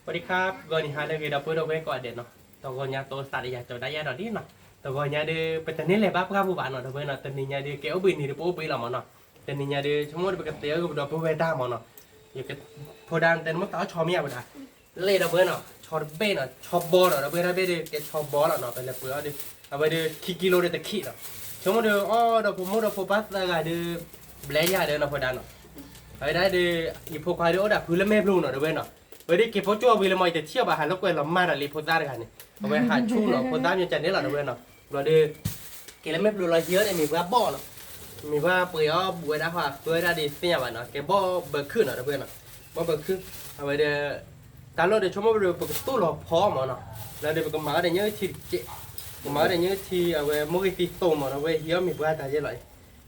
ဝဲဒၣ်ခါ ဂီၤနံၤဟါလၢအဂ့ၤ ဒီပုၢ်ဝဲၢ်ကိးဂၤဒဲးနီၤ, တဂီၤညါ တၢ်သးတယၤ ကၠီၤဒၣ်ယၤဒီးလံနီၤ, တဂီၤညါဒီး ပတန့ၢ်လဲၤဘါပှၢ်ပူၤဘၣ်နီၤ ဒီပုၢ်ဝဲၢ်နီၤ, တနံၤညါဒီး ကဲအိၣ်ဘှံးနံၤဒီး ပအိၣ်ဘှံးလီၤမၢ်နီၤ, တနံၤညါဒီး ဆိကမိၣ်ဒီး ပကသ့အီၣ်ကဒီးပုၢ်ဝဲၢ်တၢ်မၢ်နီၤ, ယက ဖိဒါတဲနမိၣ်သးအီၣ်ဆီမ့ၢ်ယါဝဲဒၣ်, လဲၤဒီပုၢ်ဝဲၢ်နီၤ, ဆီတဘ့ၣ်နီၤ, ဆီဘီဒီး ဒီပုၢ်ဝဲၢ်တၢ်ဘ့ၣ်ဒီး ကဲဆီဘီလီၤနီၤ, ပလဲၤပှ့ၤအီၣ်ဒီး အဝဲဒီး ခံကံလိဒီးတခံနီၤ, ဆိကမိၣ်ဒီး အီၣ်ဒီးဖိမိၢ်ဒီးဖိပၢ်သၢဂၤဒီး ဘျဲယၤဒီးနီၤ ဖိဒါနီၤ, အဝဲဒၣ်ဒီး ယဖိခွါဒီးအိၣ်ဒၣ်ဖုလၢမဲာ်ဘျိနီၤ ဒီပုၢ်ဝဲၢ်နီၤ, ဝဲဒၣ်က့ၤဖိကၠိဝံၤလၢမၢ် ယတထံၣ်အီၤဘၣ် ဟးလၢကွဲးလီၤမၢ်ဒီးလံ ဖိသၣ်တဂၤန့ၣ်, အဝဲဟးဆူၣ်နီၤ ဖိသၣ်မၠိကန့ၣ်လီၤ ဒီပုၢ်ဝဲၢ်နီၤ, ဘျီဒီး က့ၤလၢမဲာ်ဘျိလီၤ ဟံးအီၣ်န့ၣ် မ့ၢ်ပှၤဘီၣ်နီၤ, မ့ၢ်ပှၤပှ့ၤအီၣ်ဘူးဝဲဒၣ်ဟီၣ်ဃုဝဲဒၣ်ဒီးသ့ၣ်ညါဘၣ်နီၤ, ကဲဘီၣ်ဘၢခုၣ်နီၤ ဒီပုၢ်ဝဲၢ်နီၤ, ဘီၣ်ဘၢခုၣ်, အဝဲဒီး တၢ်လီၢ်ဒီးဆိကမိၣ်ဒီး ပကသိၣ်လီၤဖီမၢ်နီၤ, လၢဒီးပကမၤအီၣ်ဒီးညၣ်အုၣ်ထံတကဲး, ပကမၤအီၣ်ဒီးညၣ်အုၣ်ထံ အဝဲမိၢ်ဂ့ၤသံသိးမၢ်နီၤ, ဝဲဟံးအီၣ်မ့ၢ်ပှၤတၢ်ယဲလီၤ,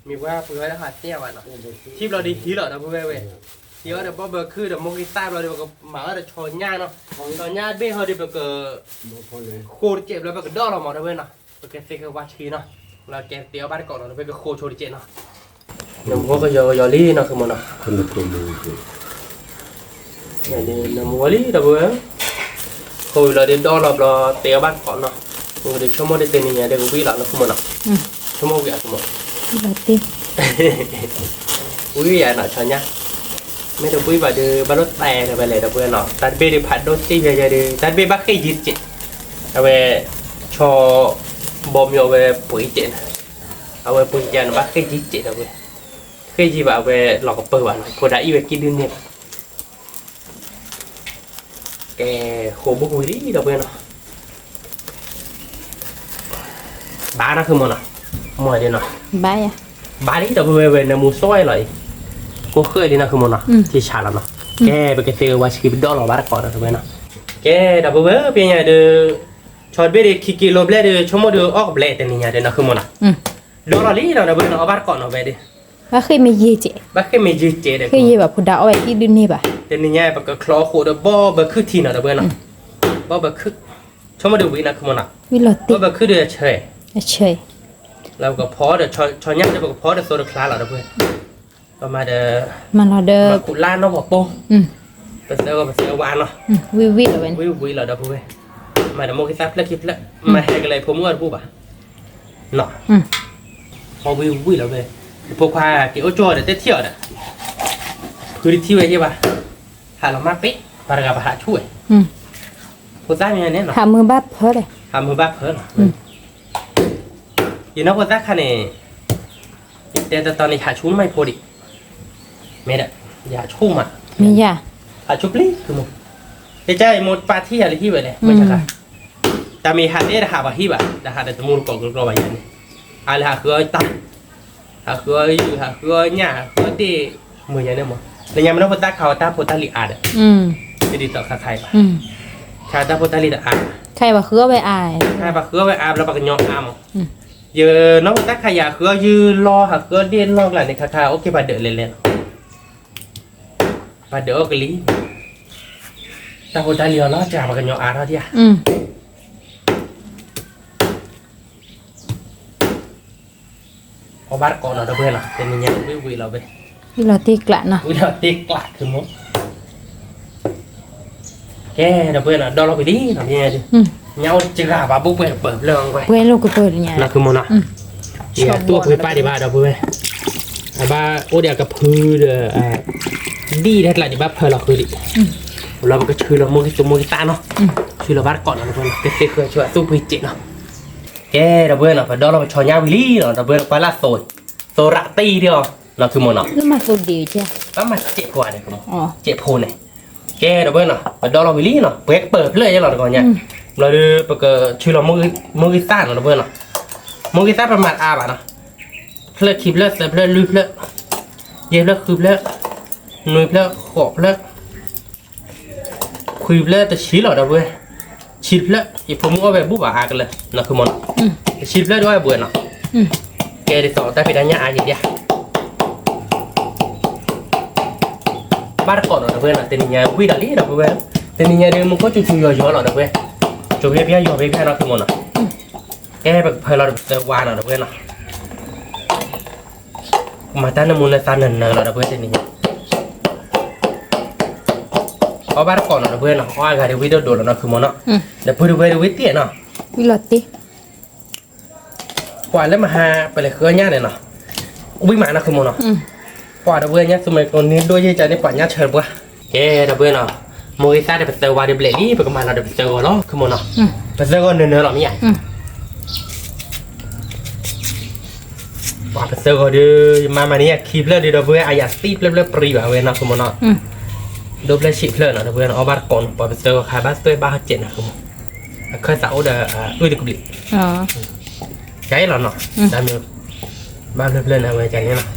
မ့ၢ်ပှၤပှ့ၤဝဲဒၣ်ဟီၣ်သ့ၣ်ညါဘၣ်နီၤ, ထံဘျီဒီးဟံးလီၤ ဒီပုၢ်ဝဲၢ်ဝဲ, ဟံးအီၣ်ဒီးဘီၣ်ဘၢခုၣ်ဒီးမိၢ်ဂ့ၤသၣ်ဘျီဒီး ပကမၤအီၣ်ဒီးဆီညၣ်နီၤ, ဆီညၣ်ဘ့ၣ်ဟီဒီး ပက ဃိတကဲးဘျီ ပကဒီၣ်လီၤမၢ် ဒီပုၢ်ဝဲၢ်နီၤ, ပကသ့ကဝါဆှံနီၤ, လၢကဲသ့အီၣ်ဘၣ်တကိးနီၤ ဒီးပကဃိဆိတကဲးနီၤ, နမ့ၢ်ကယီကယီလံနီၤ ဃုမၢ်နီၤ, နမ့ၢ်ဝဲလံ ဒီပုၢ်ဝဲၢ်, ဃိဝံၤလီၤဒီးဒီၣ်လီၤဘျီ သ့အီၣ်ဘၣ်တကိးနီၤ, ဒီးဆိကမိၣ်ဒီးတနံၤညါဒီးကဝံၣ်လီၤနီၤ ဃုမၢ်နီၤ, ဆိကမိၣ်ဝံၤအါ ဃုမၢ် ဝံၤယါနီၤ ဆီညၣ်, မ့ၢ်တဘှံးဘၣ်ဒီး ဘၣ်လိၣ်သဲဒီးဝဲလဲၣ် ဒီပုၢ်ဝဲၢ်နီၤ, တၢ်တဘ့ၣ်ဒီးဖးဒိၣ်တ့ၢ်ယဲယဲဒီး တၢ်တဘ့ၣ်ဘၣ်ဃ့ၢ်ယံၤတကဲး, အဝဲ ဆီဘီမၠိအဝဲပှ့ၤကဲးနီၤ, အဝဲပှ့ၤကဲးနီၤ ဘၣ်ဃ့ၢ်ယံၤတကဲးဒီးဝဲ, ဃ့ၢ်ယံၤဘၣ်အဝဲလီၤကပၢၢ်ဘၣ်နီၤ, ဖိဒါအံၤဝဲကံၣ်ဒုန့ၢ်ဘၣ် ကဲ ဃိးဘိကဝံၤလံ ဒီပုၢ်ဝဲၢ်နီၤ, ဘၣ်နီၤ ဃုမၢ်နီၤ, မ့ၢ်ဒ်နီၤ, ဘၣ်လံ ဒီပုၢ်ဝဲၢ်ဝဲ နမူၤစိလီၤအံၤ, ကိးဃၢလံနီၤ ဃုမၢ်နီၤ, ထံဆးလီၤနီၤ, ကဲ ပကသ့ဝဲဆှံပဒီၣ်လီၤဘၣ်တကိး ဒီပုၢ်ဝဲၢ်နီၤ, ကဲ ဒီပုၢ်ဝဲၢ် ဖဲညါဒီး ဆီတဘ့ၣ်ဒီး ခံကံလိဘျဲၣ်ဒီး ဆိကမိၣ်ဒီးအီၣ်ကဘျဲၣ်တနံၤညါဒီးနီၤ ဃုမၢ်နီၤ, ဒီၣ်လီၤလံနီၤ ဒီပုၢ်ဝဲၢ်နီၤ အီၣ်ဘၣ်တကိးနီၤဝဲဒီး ဘၣ်ဃ့ၢ်မ့ၢ်ယံၤစဲး, ဘၣ်ဃ့ၢ်မ့ၢ်ယံၤစဲးဒီး ဃ့ၢ်ယံၤဘၣ် ဖိဒါအီၣ်ဝဲကံၣ်ဒုန့ၢ်ဘၣ်, တနံၤညါပကချီဃိးဒီးဘီၣ်ဘၢခုၣ်ထံနီၤ ဒီပုၢ်ဝဲၢ်နီၤ, ဘီၣ်ဘၢခုၣ်, ဆိကမိၣ်ဒီးဝံၤနီၤ ဃုမၢ်နီၤ, ဘီၣ်ဘၢခုၣ်ဒီးအဆၢ, လၢပကဖီဒီး ဆီညၣ်ဒီး ပကဖီဒီးသိတချါလီၤ ဒီပုၢ်ဝဲၢ်, ပမၤဒီး မၤလီၤဒီး မၤခူၣ်လါနီၢ်ပှၤပိၢ်, ပသၢဂီၤပသၢဝါနီၤ, ဝံၣ်ဝံၣ်လီၤဝဲန့ၣ် ဝံၣ်ဝံၣ်လီၤ ဒီပုၢ်ဝဲၢ်, မၤဒီးမိၢ်ဂံၢ်သၣ်ဖျၢၣ်ခံဖျၢၣ်, မၤဟဲကလၢဖိမုၣ်အီၣ်တဘူၣ်ဘၣ် နီၤ, ဖီဝံၣ်ဝံၣ်လီၤဝဲ, ဖိခွါက့ၤအိၣ်ကၠိဒီးတထံၣ်အီၤဒီး, ဖုတထံၣ်ဝဲယဲဘၣ်, ဟးလီၤမၢ်ပ့ၢ်, ပှၤတဂၤပဟးဆူၣ်ဝဲ, ဖိသၣ်မ့ၢ်န့ၣ်နီၤ, ဟးမုာ်ဘၣ်ဖၢလီၤ, ဟးမုာ်ဘၣ်ဖၢလီၤ, ယနီၢ်ဖိသၣ်ခါန့ၣ်, ယတဲတတီၤန့ၣ် ယဟးဆူၣ်မးဖိဒံး, မ့ၢ်ဒီး, ယဟးဆူၣ်မး, မ့ၢ်ယၤ, ဟးဆူၣ်ပျံၤ, ယကမိၢ်ပၢ်ထံၣ်ယၤလၢဟံၣ်ဝဲလဲၣ် မ့ၢ်ယၤခါ, တၢ်မ့ၢ်ဟးတဲတဟးဘၣ်ဟံၣ်ဘၣ် တဟးဒီးတမူတကိးကကျီဘၣ်ယၤန့ၣ်, အါလၢဟးဃုအီၣ်တၢ်, ဟးဃုအီၣ်ယုၢ် ဟးဃုအီၣ်ညၣ် ဟးဃုအီၣ်ဒ့ၣ်, မ့ၢ်ယၤန့ၣ်မး, လၢညါမ့ၢ်နီၢ်ဖိသၣ်ခါအီၤတၢ်ဖိတၢ်လံၤအါဒီး, တဒ်သိးခါခါအံၤဘၣ်, ခါတၢ်ဖိတၢ်လံၤတအါ, ခါအံၤဘၣ်ဃုအီၣ်ဝဲအါ, ခါအံၤဘၣ်ဃုအီၣ်ဝဲအါ ဘျီပှၤကညီအါမး, ယနီၢ်ဖိသၣ်ခါယၤ ဟးဃုအီၣ်ယုၢ်လီၢ် ဟးဃုအီၣ်ဒ့ၣ်လီၢ်ကျါန့ၣ် ခါခါအိၣ်က့ၤပှၤဒၢးလဲၤလဲၤလီၤ, ပှၤဒၢးအီၣ်ကလံၤ, တၢ်ဖိတၢ်လံၤအီၤလီၤ တဂၤပှၤကညီအါထီၣ်ဒံးဧါ အီၣ်ဘၣ်တကိးနီၤ ဒီပုၢ်ဝဲၢ်နီၤ တနံၤညါဝံၣ်ဝံၣ်လီၤဝဲ, ဝံၣ်လီၤတ့ၢ်ကျးနီၤ ဝံၣ်လီၤတ့ၢ်ကျး ကဲ ဒီပုၢ်ဝဲၢ်နီၤ ဒီလီၤကွံာ်လံနီၤ ညါအိၣ်တစှၤဘၣ် ဘူးပှဲၤကပၢၤဖျၢၣ်ဝဲ, ပှဲၤလိာ်ကပၢၤလံညါ လီၤခုမီၤနီၤ, ယသူၣ်အဖုပၢ်ဒံးဘၣ် ဒီပုၢ်ဝဲၢ်, အဘၣ်အိၣ်ဒီးအကဖုဒီး ဒ်တၢ်ကျးဒံးဘၣ်ဖၢလီၤဃုာ်ဒံး, လီၤပကဆူလီၤမိၢ်ဂံၢ်သူမိၢ်ဂံၢ်သၣ်နီၤ, ဆူလီၤဘၣ်တကိးနီၤ ဒီပုၢ်ဝဲၢ်နီၤ ကသ့ဃၢဆူအသူၣ်ဖှံစဲးနီၤ, ကဲ ဒီပုၢ်ဝဲၢ်နီၤ ပဒီလီၤပဆီညါဝံၤလံနီၤ ဒီပုၢ်ဝဲၢ် ကွၢ်လၢသိး, သိးရးတံၢ်ဒံးအီၤ လီၤခုမီၤနီၤ, ဘၣ်မၤစဲးဖိန့ၣ်, ကဲ ဒီပုၢ်ဝဲၢ်နီၤ ပဒီလီၤဝံၤလံနီၤ ပှဲၤကပၢၤဖျၢၣ်ယဲလီၤတကီၢ်ညါ, ဘျီဒီး ပကဆူလီၤမိၢ်ဂံၢ်သၣ်နီၤ ဒီပုၢ်ဝဲၢ်နီၤ, မိၢ်ဂံၢ်သၣ်ပမၤတအါဘၣ်နီၤ, ဖျၢၣ်ခံဖျၢၣ်သၢဖျၢၣ်လွံၢ်ဖျၢၣ်, ယဲၢ်ဖျၢၣ်ဃုဖျၢၣ်, နွံဖျၢၣ်ဃိးဖျၢၣ် ခွံဖျၢၣ်တဆံလီၤ ဒီပုၢ်ဝဲၢ်, ဆံတဖျၢၣ် ယဖိမုၣ်အီၣ်ဝဲဘူၣ်ဘၣ်အါကလၢာ် လီၤခုမီၤနီၤ, တဆံတဖျၢၣ်ဒ်အီၣ်ဝဲဘူၣ်နီၤ, ကဲဒ်သိးတၢ်ဖံးတၢ်ညၣ်အါယံာ်ဒံးဧါ, ဘၣ်တကိးနီၤ ဒီပုၢ်ဝဲၢ်နီၤ တနံၤညါဝံၣ်ဒီးလံ ဒီပုၢ်ဝဲၢ်, တနံၤညါဒီးမူခိၣ်စူၤစူၤယီၤယီၤလီၤ ဒီပုၢ်ဝဲၢ်, စိၤဖျဲၣ်ဖျဲၣ်ယီၤဖျဲၣ်ဖျဲၣ် လီၤခုမီၤနီၤ, ကဲပကဖၢလီၤဒီးပသၢဝါနီၤ ဒီပုၢ်ဝဲၢ်နီၤ မၤတၢ်နၢမူနၢသါနၢၤနၢၤလီၤ ဒီပုၢ်ဝဲၢ်တနံၤညါ, အီၣ်ဘၣ်တကိးနီၤ ဒီပုၢ်ဝဲၢ်နီၤ, အီၣ်အဂၤဒီးဝံၣ်ဒိၣ်ဒိၣ်လီၤနီၤ ခုမိၢ်နီၤ, ဒီပုၢ်ဒီဝဲၢ်ဒီးဝံၣ်တ့ၢ်နီၤ, ဝံၣ်လီၤတ့ၢ်, ပှၤလၢမဟါ ပလဲၤဃုအီၣ်ညၣ်န့ၣ်နီၤ, ဝံၣ်မးနီၤ ခုမိၢ်နီၤ, ပှၤဒီပုၢ်ဝဲၢ်ညၣ်သူမ့ၢ်ကန့ၢ်ဒိၣ်ယဲၢ်ကန့ၢ်ပှၤညၣ်ဆၢတပှၢ်, ကဲ ဒီပုၢ်ဝဲၢ်နီၤ, မိၢ်ဂ့ၤသၣ်ဒီးပသၢဝါဒီးဘျဲၣ်လံ ပကမၤလီၤဒီးပသၢဂီၤလီၤ ခုမိၢ်နီၤ, ပသၢဂီၤနၢၤနၢၤလီၤမ့ၢ်ဧါ ပှၤပသၢဂီၤဒီး ယမၤမၤန့ၢ်ယၤခံဖျၢၣ်ဒီး ဒီပုၢ်ဝဲၢ် အယၤသံဖျၢၣ်ဖျၢၣ်ပြံဘၣ်ဝဲနီၤ ခုမိၢ်နီၤ, ဒိၣ်ဖျၢၣ်ဆံးဖျၢၣ်နီၤ ဒီပုၢ်ဝဲၢ်နီၤ, အီၣ်ဘၣ်တကိးနီၤ ပှၤပသၢဂီၤခါဘၣ်သွဲၣ်ဘၣ်ဟီၣ်စဲးနီၤ ခုမိၢ်, အခၢၣ်သးအိၣ်ဒီး အုၣ်တကဘျံး, ကဲလီၤနီၤ, တၢ်မ့ၢ် ဘၣ်ဖျၢၣ်ဖျၢၣ်န့ၣ်ဝဲကန့ၣ်နီၤ,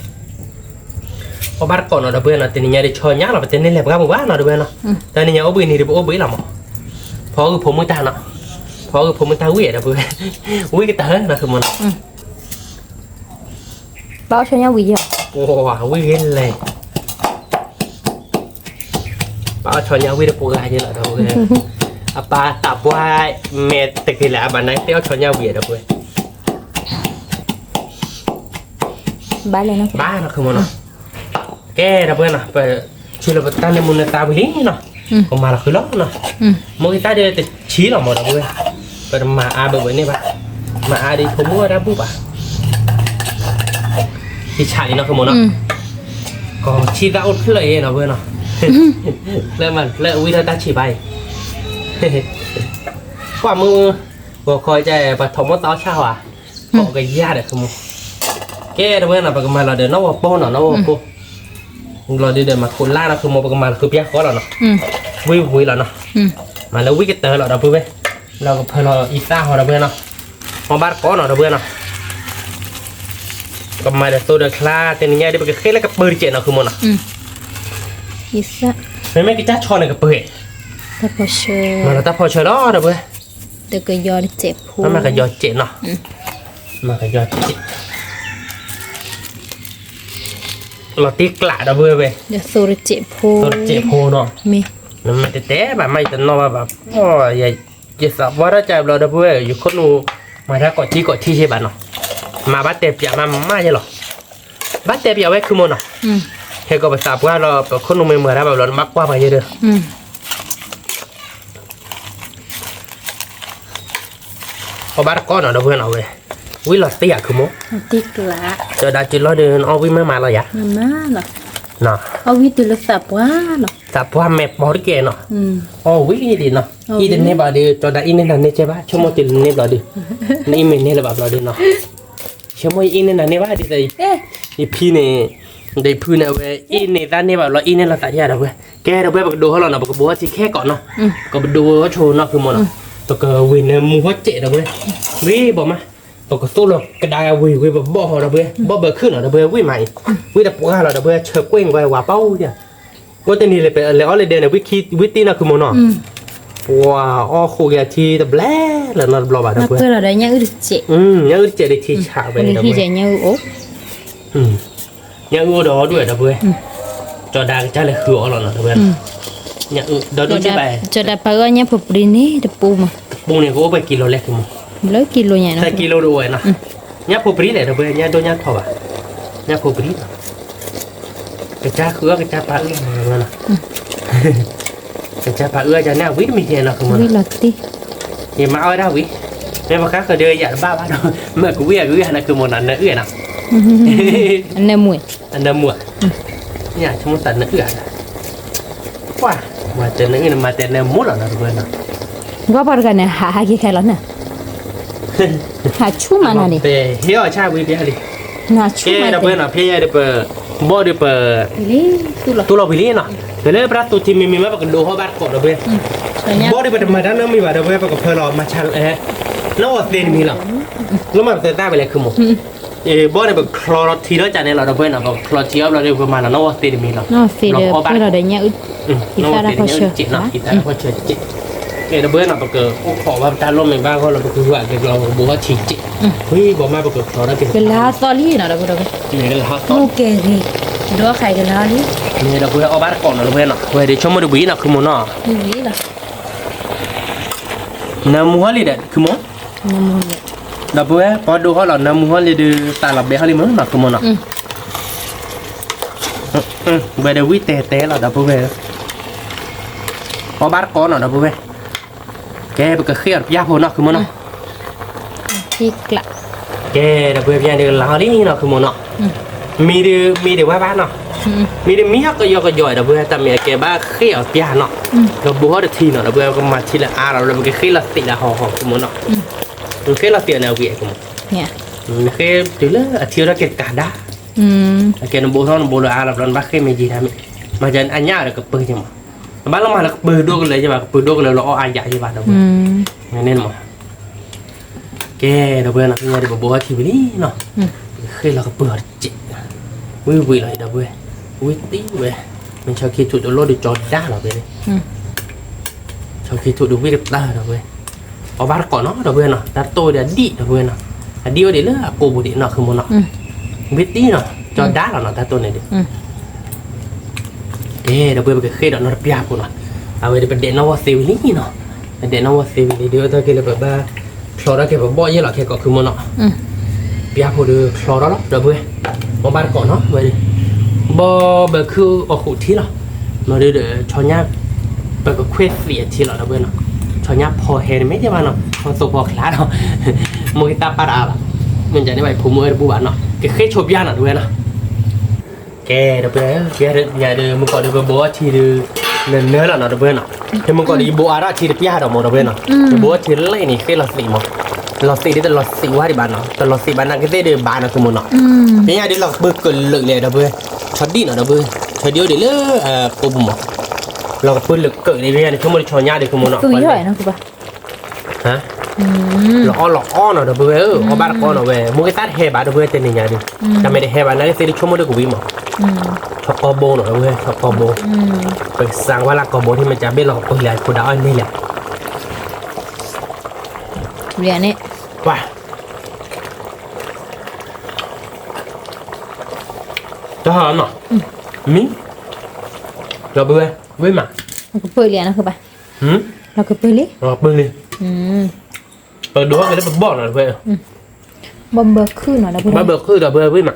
အီၣ်ဘၣ်တကိးနီၤ ဒီပုၢ်ဝဲၢ်နီၤ, တနံၤညါဒီးဆီညါလီၤ ပတန့ၢ်လဲၤပှၢ်ပူၤဘၣ်နီၤ ဒီပုၢ်ဝဲၢ်နီၤ, တနံၤညါအိၣ်ဘှံးနံၤဒီးပအိၣ်ဘှံးလီၤမး, ဖီအုၣ်ဖိမုၣ်တၢ်နီၤ, ဖီအုၣ်ဖိမုၣ်တၢ်ဝံၣ်ဒီပုၢ်ဝဲၢ်, ဝံၣ်ကတၢၢ်နီၤ ခုမိၢ်နီၤ ဘၣ်အီၣ်ဆီညၣ်ဝံၤယဲၢ်, ဝံၣ်ဂ့ၤလဲၣ်, ဘၣ်အီၣ်ဆီညၣ်ဝံၤဒီးပှၢ်ယဲၢ်လီၤ ဒီပုၢ်ဝဲၢ်, အပၢ်သးပှၢ်မဲာ်တဂ့ၤလၢအဘၣ်နၤ တဲအီၣ်ဆီညၣ်ဝံၤဒီပုၢ်ဝဲၢ်, ဘၣ်နီၤ ခုမိၢ်နီၤ, ကဲ ဒီပုၢ်ဝဲၢ်နီၤ, ပဆူလၢပတၢ်နၢမူနၢသါဝံၤလံနီၤ, ပမၤလီၤဃုာ်လီၤနီၤ, မိၢ်ဂ့ၤသၣ်ဒီးတဆံးလီၤမး ဒီပုၢ်ဝဲၢ်, ပတမၤအါဘၣ်ဝဲန့ၣ်ဘၣ်, မၤအါဒီးဖိမုၣ်ဝဲဒၣ်ဘူၣ်ဘၣ်, ဆံးဆးလံနီၤ ခုမိၢ်နီၤ, ကီၢ်ဆံးသၣ်အိၣ်တဖျၢၣ်အံၤနီၤ ဒီပုၢ်ဝဲၢ်နီၤ, ဖျၢၣ်မးတဖျၢၣ်ဝံၤထီၣ်တၢ်ဆံးဘၣ်အံၤ, ကွၢ်မုၢ်, ဂီၤခီကပှၤထီၣ်မိၣ်သးအီၣ်ဆၣ်ဝဲ, ကိးကယၤဒီး ခုမိၢ်, ကဲ ဒီပုၢ်ဝဲၢ်နီၤ ပကမၤလီၤဒီးနီၣ်ဂီၤပိၢ်နီၤ နီၣ်ဂီၤပိၢ်, လီၤဒုးဒီးမၤခိးလါနီၤ ခုမိၢ် ပကမၤလီၤဃုာ်ပျၢ်ဃီလီၤနီၤ, ဝံၤဝံၤလီၤနီၤ, မၤလၢဝံၣ်ကတၢၢ်လီၤ ဒီပုၢ်ဝဲၢ်, လီၤကဖၢလီၤအံသၣ်ဟီ ဒီပုၢ်ဝဲၢ်နီၤ, အီၣ်ဘၣ်တကိးနီၤ ဒီပုၢ်ဝဲၢ်နီၤ, ကမၤဒီးသိဒီးချါ တနံၤညါဒီး ပကဃ့လၢကပၢၤတစဲးနီၤ ခုမိၢ်နီၤ, မ့မ့ၢ်ကစၢ်ဆီန့ၣ်ကပၢၤ, မၤလီၤတၢ်ဖီၣ်ဆၢလီၤ ဒီပုၢ်ဝဲၢ်, မၤကယီၤစဲးနီၤ, မၤကယီၤစဲး, လီၤတံၢ်ကျး ဒီပုၢ်ဝဲၢ်, သိတစဲးဖိနီၤ, နမ့ၢ်တတဲဘၣ်မး ယတနီၣ်ဘၣ်ဘၣ်, ယသးပှၢ်ထီၣ်ကဘျီ ဒီပုၢ်ဝဲၢ်, ယခိၣ်နူာ်မၤတၢ်ကိးထံကိးထံယဲၢ်ဘၣ်နီၤ, မၤဘၣ်တဲပၠးမးမးယဲၢ်လီၤ, ဘၣ်တဲပၠးဝဲ ခုမိၢ်နီၤ, ဟဲကီးပသးပှၢ်လီၤ ပခိၣ်နူာ်မ့ၢ်မၤတၢ်ဘၣ်ဘျီ နဘၣ်ကွၢ်ပှၤယဲၢ်ဒီး အီၣ်ဘၣ်တကိးနီၤ ဒီပုၢ်ဝဲၢ်နီၤဝဲ, ဝံၣ်လီၤတံၢ်ဧါ ခုမိၢ်, ကၠီၤဒၤစုလီၢ်ဒီး နအီၣ်ဝံၣ်မ့ၢ်မးလီၤယၤ, အီၣ်ဝံၣ်တုၤလၢသးပှၢ်လီၤ, သးပှၢ်မဲာ်ပီၤတကဲနီၤ, အီၣ်ဝံၣ်ဒံးနီၤ, အံၣ်တန့ၢ်ဘၣ်ဒီး ကၠီၤဒၤအံၣ်န့ၢ်နၤန့ၢ်ကဲဘၣ် ဆိကမိၣ်တုၤလၢန့ၢ်ဘျီဒီး, နအံၣ်မ့ၢ်န့ၢ်လၢၤဘၣ်ဘျီဒီးနီၤ, ဆိကမိၣ်ယအံၣ်န့ၢ်နၤန့ၢ်ဘၣ်ဒ်သိး ယဖံန့ၣ်, ဒီးဖုန့ၣ် အဝဲအံၣ်န့ၢ်သၣ်န့ၢ်ဘၣ်ဘျီ အံၣ်န့ၢ်လီၤသးဒံးဧါ ဒီပုၢ်ဝဲၢ်, ကဲ ဒီပုၢ်ဝဲၢ် ပကဒိးဟီလီၤနီၤ ပကဘိးဟီထံခဲကိးနီၤ, ပကဒိးဝဲဆိနီၤ ခုမိၢ်နီၤ, ပကဝ့ၤနၢမူဟီၣ်စဲး ဒီပုၢ်ဝဲၢ်, ဝံၣ်ဘီမး, ပကသိၣ်လီၤကဒါဝံၤဝံၤ ပဘီၣ်ဟီ ဒီပုၢ်ဝဲၢ်, ဘီၣ်ဘၢခုၣ်နီၤ ဒီပုၢ်ဝဲၢ် ဝံၣ်မးအံၤ, ဝံၣ်တပှၢ်လီၤ ဒီပုၢ်ဝဲၢ်, ဆၢကွ့ၢ်ဝဲဝၤပီအူဒံး, အိၣ်တနံၤလဲၤ ပလဲၤအီၣ်လၢဒဲန့ၣ် ဝံၣ်တ့ၢ်နီၤ ခုမိၢ်နီၤ, ပှၤအီၣ်ဃိးကယၤထံတဘျဲၣ်လၢၤနီတဘျီဘၣ် ဒီပုၢ်ဝဲၢ်, ညၣ်အုၣ်တစဲးဒီးထံဆးဝဲ ညၣ်အုၣ်တစဲးဒီးထံဆးဝဲ ညၣ်အုၣ်အိၣ် ညၣ်အုၣ်အိၣ်ဒီးအီၣ်ဒိၣ်ဝဲ ဒီပုၢ်ဝဲၢ်, ကၠီၤဒၤကစၢ်လဲၤဃုအီၣ်လီၤနီၤ ဒီပုၢ်ဝဲၢ်, ညၣ်အုၣ်ဒီးဒိၣ်ကဲဘၣ်, ကၠီၤဒၤပာ်အီၣ်ညၣ်ဖိပြံန့ၣ် တပူၤမး, တပူၤန့ၣ် ကအိၣ်ပှဲၤကံလိလဲၣ် ခုမိၢ်, လၢကံလိညါနီၤ, သၢကံလိတအိၣ်ဝဲနီၤ, ညၣ်ဖိပြံလဲၣ် ဒီပုၢ်ဝဲၢ်, ညၣ်ဒိၣ်ညၣ်ထီဘၣ်, ညၣ်ဖိပြံနီၤ ကစၢ်ဃုအီၣ်ကစၢ်ပာ်အုၣ်လီၤနီၤ, ကစၢ်ပာ်အုၣ်အီၣ်ကန့ၣ် အဝံၣ်တမံၤယဲနီၤ ခုမိၢ်နီၤ, ယမၤအီၣ်ဝဲဒၣ်ဝံၤ, မ့ၢ်ပဃါဃုာ်ဒီးယၤတဘၣ်ဘၣ်ဒီး မ့ၢ်ကဝံၣ်အကဝံၣ်ဟးနီၤ ခုမိၢ်နီၤ နၢအုၣ်နီၤ, အနၢမူ, အနၢမူ, ဆိကမိၣ်သးနၢအုၣ်ဧါ, ပှၢ်, မၤတဲနၢအုၣ်န့ၣ် မၤတဲနၢမူလီၤနီၤ ဒီပုၢ်ဝဲၢ်နီၤ, ကွၢ်ပှၤတဂၤန့ၣ် ဟးဟးက့ၤခဲလီၤန့ၣ် ဟးဆူၣ်မးနၤန့ၣ်, ဟဲအီၣ်ဆၣ်ဝံၤပျဲလံ, ကဲ ဒီပုၢ်ဝဲၢ်နီၤ ဖဲယဲဒီးပ ဘီၣ်ဒီးပ တူၢ်လီၤဝံၤလံနီၤ, ပလၢပတၢ်သူထံမံၤမံၤမး ပကဒိးဟီၣ်ဘၣ်တကိး ဒီပုၢ်ဝဲၢ်, ဘီၣ်ဒီးပတမၤတၢ်နီတမံၤဘၣ် ဒီပုၢ်ဝဲၢ် ပကဖၢလီၤမၤဆါ, နီၣ်ဂီၤသ့တမံၤလီၤ, လၢမၤပသဲသၣ်ဝဲလဲၣ် ခုမိၢ်, ဘီၣ်န့ၣ် ပကချီထီၣ်ထံထီၣ်ကန့ၣ်လီၤ ဒီပုၢ်ဝဲၢ်နီၤ, ပကချီထံအီၣ်ဘျီဒီး ပမၤလီၤနီၣ်ဂီၤသ့တမံၤလီၤ, နီၣ်ဂီၤသ့ဒီး အံသၣ်တၢ်ဖီၣ်ဆၢ, ကဲ ဒီပုၢ်ဝဲၢ်နီၤ ပကအိၣ်ခိးဘၣ်ပတၢ်လိၣ်မ့ၢ်ဘၣ်ဂီၢ်လီၤ ပကဂုာ်အက့ၤကလီၤ ပကဘိးထံစဲး, ဝံၤဘီမး ပကချီထီၣ်က့ၤ ကလၤဟးသီလံနီၤ ဒီပုၢ်ဝဲၢ်, ကလၤဟးသီ, ဒိၣ်ကဲဂ့ၤ, ဒိၣ်ခါကလၤလံ, ဒီပုၢ်ဝဲၢ် အီၣ်ဘၣ်တကိးနီၤ ဒီပုၢ်ဝဲၢ်နီၤ, ဝဲဒၣ်ဆိကမိၣ်တဝံၤနီၤ ခုမိၢ်နီၤ, နၢမူဟီၣ်လံဒီး ခုမိၢ်, ဒီပုၢ်ဝဲၢ် ပီဒိၣ်ဟီၣ်လီၤ နၢမူဟီၣ်လံဒီး သးလီၤဘဲဟီၣ်လံမ့ၢ်နီၤ ခုမိၢ်နီၤ, ဝဲဒၣ်ဝံၣ်တဲတဲလီၤ ဒီပုၢ်ဝဲၢ်, အီၣ်ဘၣ်တကိးနီၤ ဒီပုၢ်ဝဲၢ်, ကဲ ပကဃ့အီၤတပျၢ်ဖိနီၤ ခုမိၢ်နီၤ, ကဲ ဒီပုၢ်ဝဲၢ် ပျၢ်ဒုးကလၤအီၤလံနီၤ ခုမိၢ်နီၤ, မံဒုး မံဒုးဝဲဘၣ်နီၤ, မံဒုးမံဟီၣ်ကယီကယီ ဒီပုၢ်ဝဲၢ် တၢ်မ့ၢ်အကဲဘၣ်ဃ့အီၤတပျၢ်နီၤ, ဒီးဘိးထီၣ်တထံနီၤ ဒီပုၢ်ဝဲၢ် ပကမၤထံလၢအါလီၤ ဒီးပကဃ့လီၤသံးလၢဟီၣ်ဟီၣ် ခုမိၢ်နီၤ, ပကဃ့လီၤသံးန့ၣ် အဝံၤ ခုမိၢ်, နဃ့တုၤလၢအထံအီၤဒီးကဲကၤဒါ အကဲနဘိးထီၣ်နဘိးလၢအါလီၤဘျီ နဘၣ်ဃ့မ့ၢ်ယံာ်တၢ်မ့ၢ်, မၤကဲအညၣ်ဒီးကပၢၢ်က့ၤမး, နဘၣ်လီၤမၤလၢကပၢၢ်ဒိၣ်ကလဲာ်ယဲဘၣ် ကပၢၢ်ဒိၣ်ကလဲာ်လီၤအီၣ်အါယၤယဲဘၣ် ဒီပုၢ်ဝဲၢ်, န့ၣ်မး, ကဲ ဒီပုၢ်ဝဲၢ်နီၤ သ့ၣ်ညါဒီးပဘိးထီၣ်ထံဝံၤလံနီၤ, ပဃ့လီၤကပၢၢ်အီၤတစဲး, ဝံၤဝံၤလီၤ ဒီပုၢ်ဝဲၢ်, ဝံၤသံဝဲ, မ့ၢ်ဆီခံထူၣ်တလိၣ်ဒီးကၠီဒါလီၤဖဲန့ၣ် ဆီခံထူၣ်ဒီးဝံၣ်ကတၢၢ် ဒီပုၢ်ဝဲၢ်, အီၣ်ဘၣ်တကိးနီၤ ဒီပုၢ်ဝဲၢ်နီၤ တၢ်တိၢ်ဒီးအဒံၣ် ဒီပုၢ်ဝဲၢ်နီၤ, အဒံၣ်အိၣ်ဒံးလၢအကိာ်ပူၤဒံးနီၤ ခုမိၢ်နီၤ, ဝံၤသံနီၤ ကၠီဒါလီၤနီၤ တၢ်တိၢ်န့ၣ်ဒီး, ကဲ ဒီပုၢ်ဝဲၢ် ပကဃ့ဒီးနီတပျၢ်ဖိနီၤ, အဝဲဒီးပဒဲးနီၣ်ဝီသ့ဝံၤလံနီၤ, ပဒဲးနီၣ်ဝီသ့ဝံၤလံဒီး အတၢ်က့လၢပဘၣ်ချီထီၣ်က့ၤပဘီၣ်ယဲၢ်လီၤခဲကိး ခုမိၢ်နီၤ, ပျၢ်ဖိဒီးချီထီၣ်လီၤ ဒီပုၢ်ဝဲၢ်, အီၣ်ဘၣ်တကိးနီၤ ဝဲဒီး, ဘီဘၢခုၣ်အီၣ်ဃုာ်ထံလီၤ, နီၤဒီး ဆီညါ ပကခွဲးသံးအထံလီၤ ဒီပုၢ်ဝဲၢ်နီၤ, ဆီညါဖီဟဲတမ့ၢ်ယဲဘၣ်နီၤ ဖီသိးဖီချါဒီး, မိၢ်က့ၤသၣ်ပာ်တအါဘၣ်, မ့ၢ်ဒ်န့ၣ်ဘၣ် ဖိမုၣ်ဝဲတဘူၣ်ဘၣ်နီၤ ကဃ့ဆိပျၢ်နီၤ ဒီပုၢ်ဝဲၢ်နီၤ, ကဲ ဒီပုၢ်ဝဲၢ် ပျၢ်ညါဒီး မုၢ်ကီၢ်ဒီးပဘိးအီထံဒီး, နနၢလီၤနီၤ ဒီပုၢ်ဝဲၢ်နီၤ, ဖဲမုၢ်ကီၢ်ဒီးယဘိးအါထီၣ်ထံတပျၢ်ဒီးမး ဒီပုၢ်ဝဲၢ်နီၤ, ယဘိးအီထံလၢန့ၣ် ဃ့လီၤသံးမး, လီၤသံးဒ်တလီၤသံးဝါဒံးဘၣ်နီၤ တလီၤသံးဘၣ်နာ်က့သ့ၣ်ဒီးဘၣ်နီၤ ခုမိၢ်နီၤ, ဖဲညါဒီးလီၤကပၢၢ်ကလုာ်လဲၣ် ဒီပုၢ်ဝဲၢ်, ဆီဒံၣ်နီၤ ဒီပုၢ်ဝဲၢ်, ဆီဒံၣ်အိၣ်ဒံးလၢ ကိာ်ပူၤမး, လီၤကပၢၢ်လၢကၢးဒ်ဖဲညါန့ၣ် ဆိကမိၣ်ဒီးဆီညါဒီး ခုမိၢ်နီၤ လီၤအီၣ်လီၤအီနီၤ ဒီပုၢ်ဝဲၢ်ဧၢ, အီၣ်ဘၣ်တကိးနီၤဝဲ မိၢ်က့ၤသၣ်တဟဲဘၣ် ဒီပုၢ်ဝဲၢ် တနံၤညါဒီး, တၢ်မ့ၢ်တဟဲဘၣ်နာ်က့သ့ၣ်ဒီးဆိကမိၣ်ဒီးကဝံၤမး, ဆီကီဘိနီၤ ဒီပုၢ်ဝဲၢ် ဆီကီဘိ, ပကစၢ်ဝဲလၢကီဘိထံမ့ၢ်ကဘ့ၣ်လီၤကပၢၢ်လံ ဖိဒါအီၣ်န့ၣ်လဲၣ်, ဝဲ တၢ်ဟီနီၤ, မံ, ဒီပုၢ်ဝဲၢ် ဝ့ၢ်မး, လီၤကပၢၢ်လံ, လီၤကပၢၢ်လံ, လီၤကပၢၢ်လံ, ပဒိးက့ၤလၢပဘီၣ်နီၤ ဒီပုၢ်ဝဲၢ်, ဘီဘၢခုၣ်နီၤ ဒီပုၢ်ဝဲၢ်, ဘီဘၢခုၣ် ဒီပုၢ်ဝဲၢ် ဝ့ၢ်မး,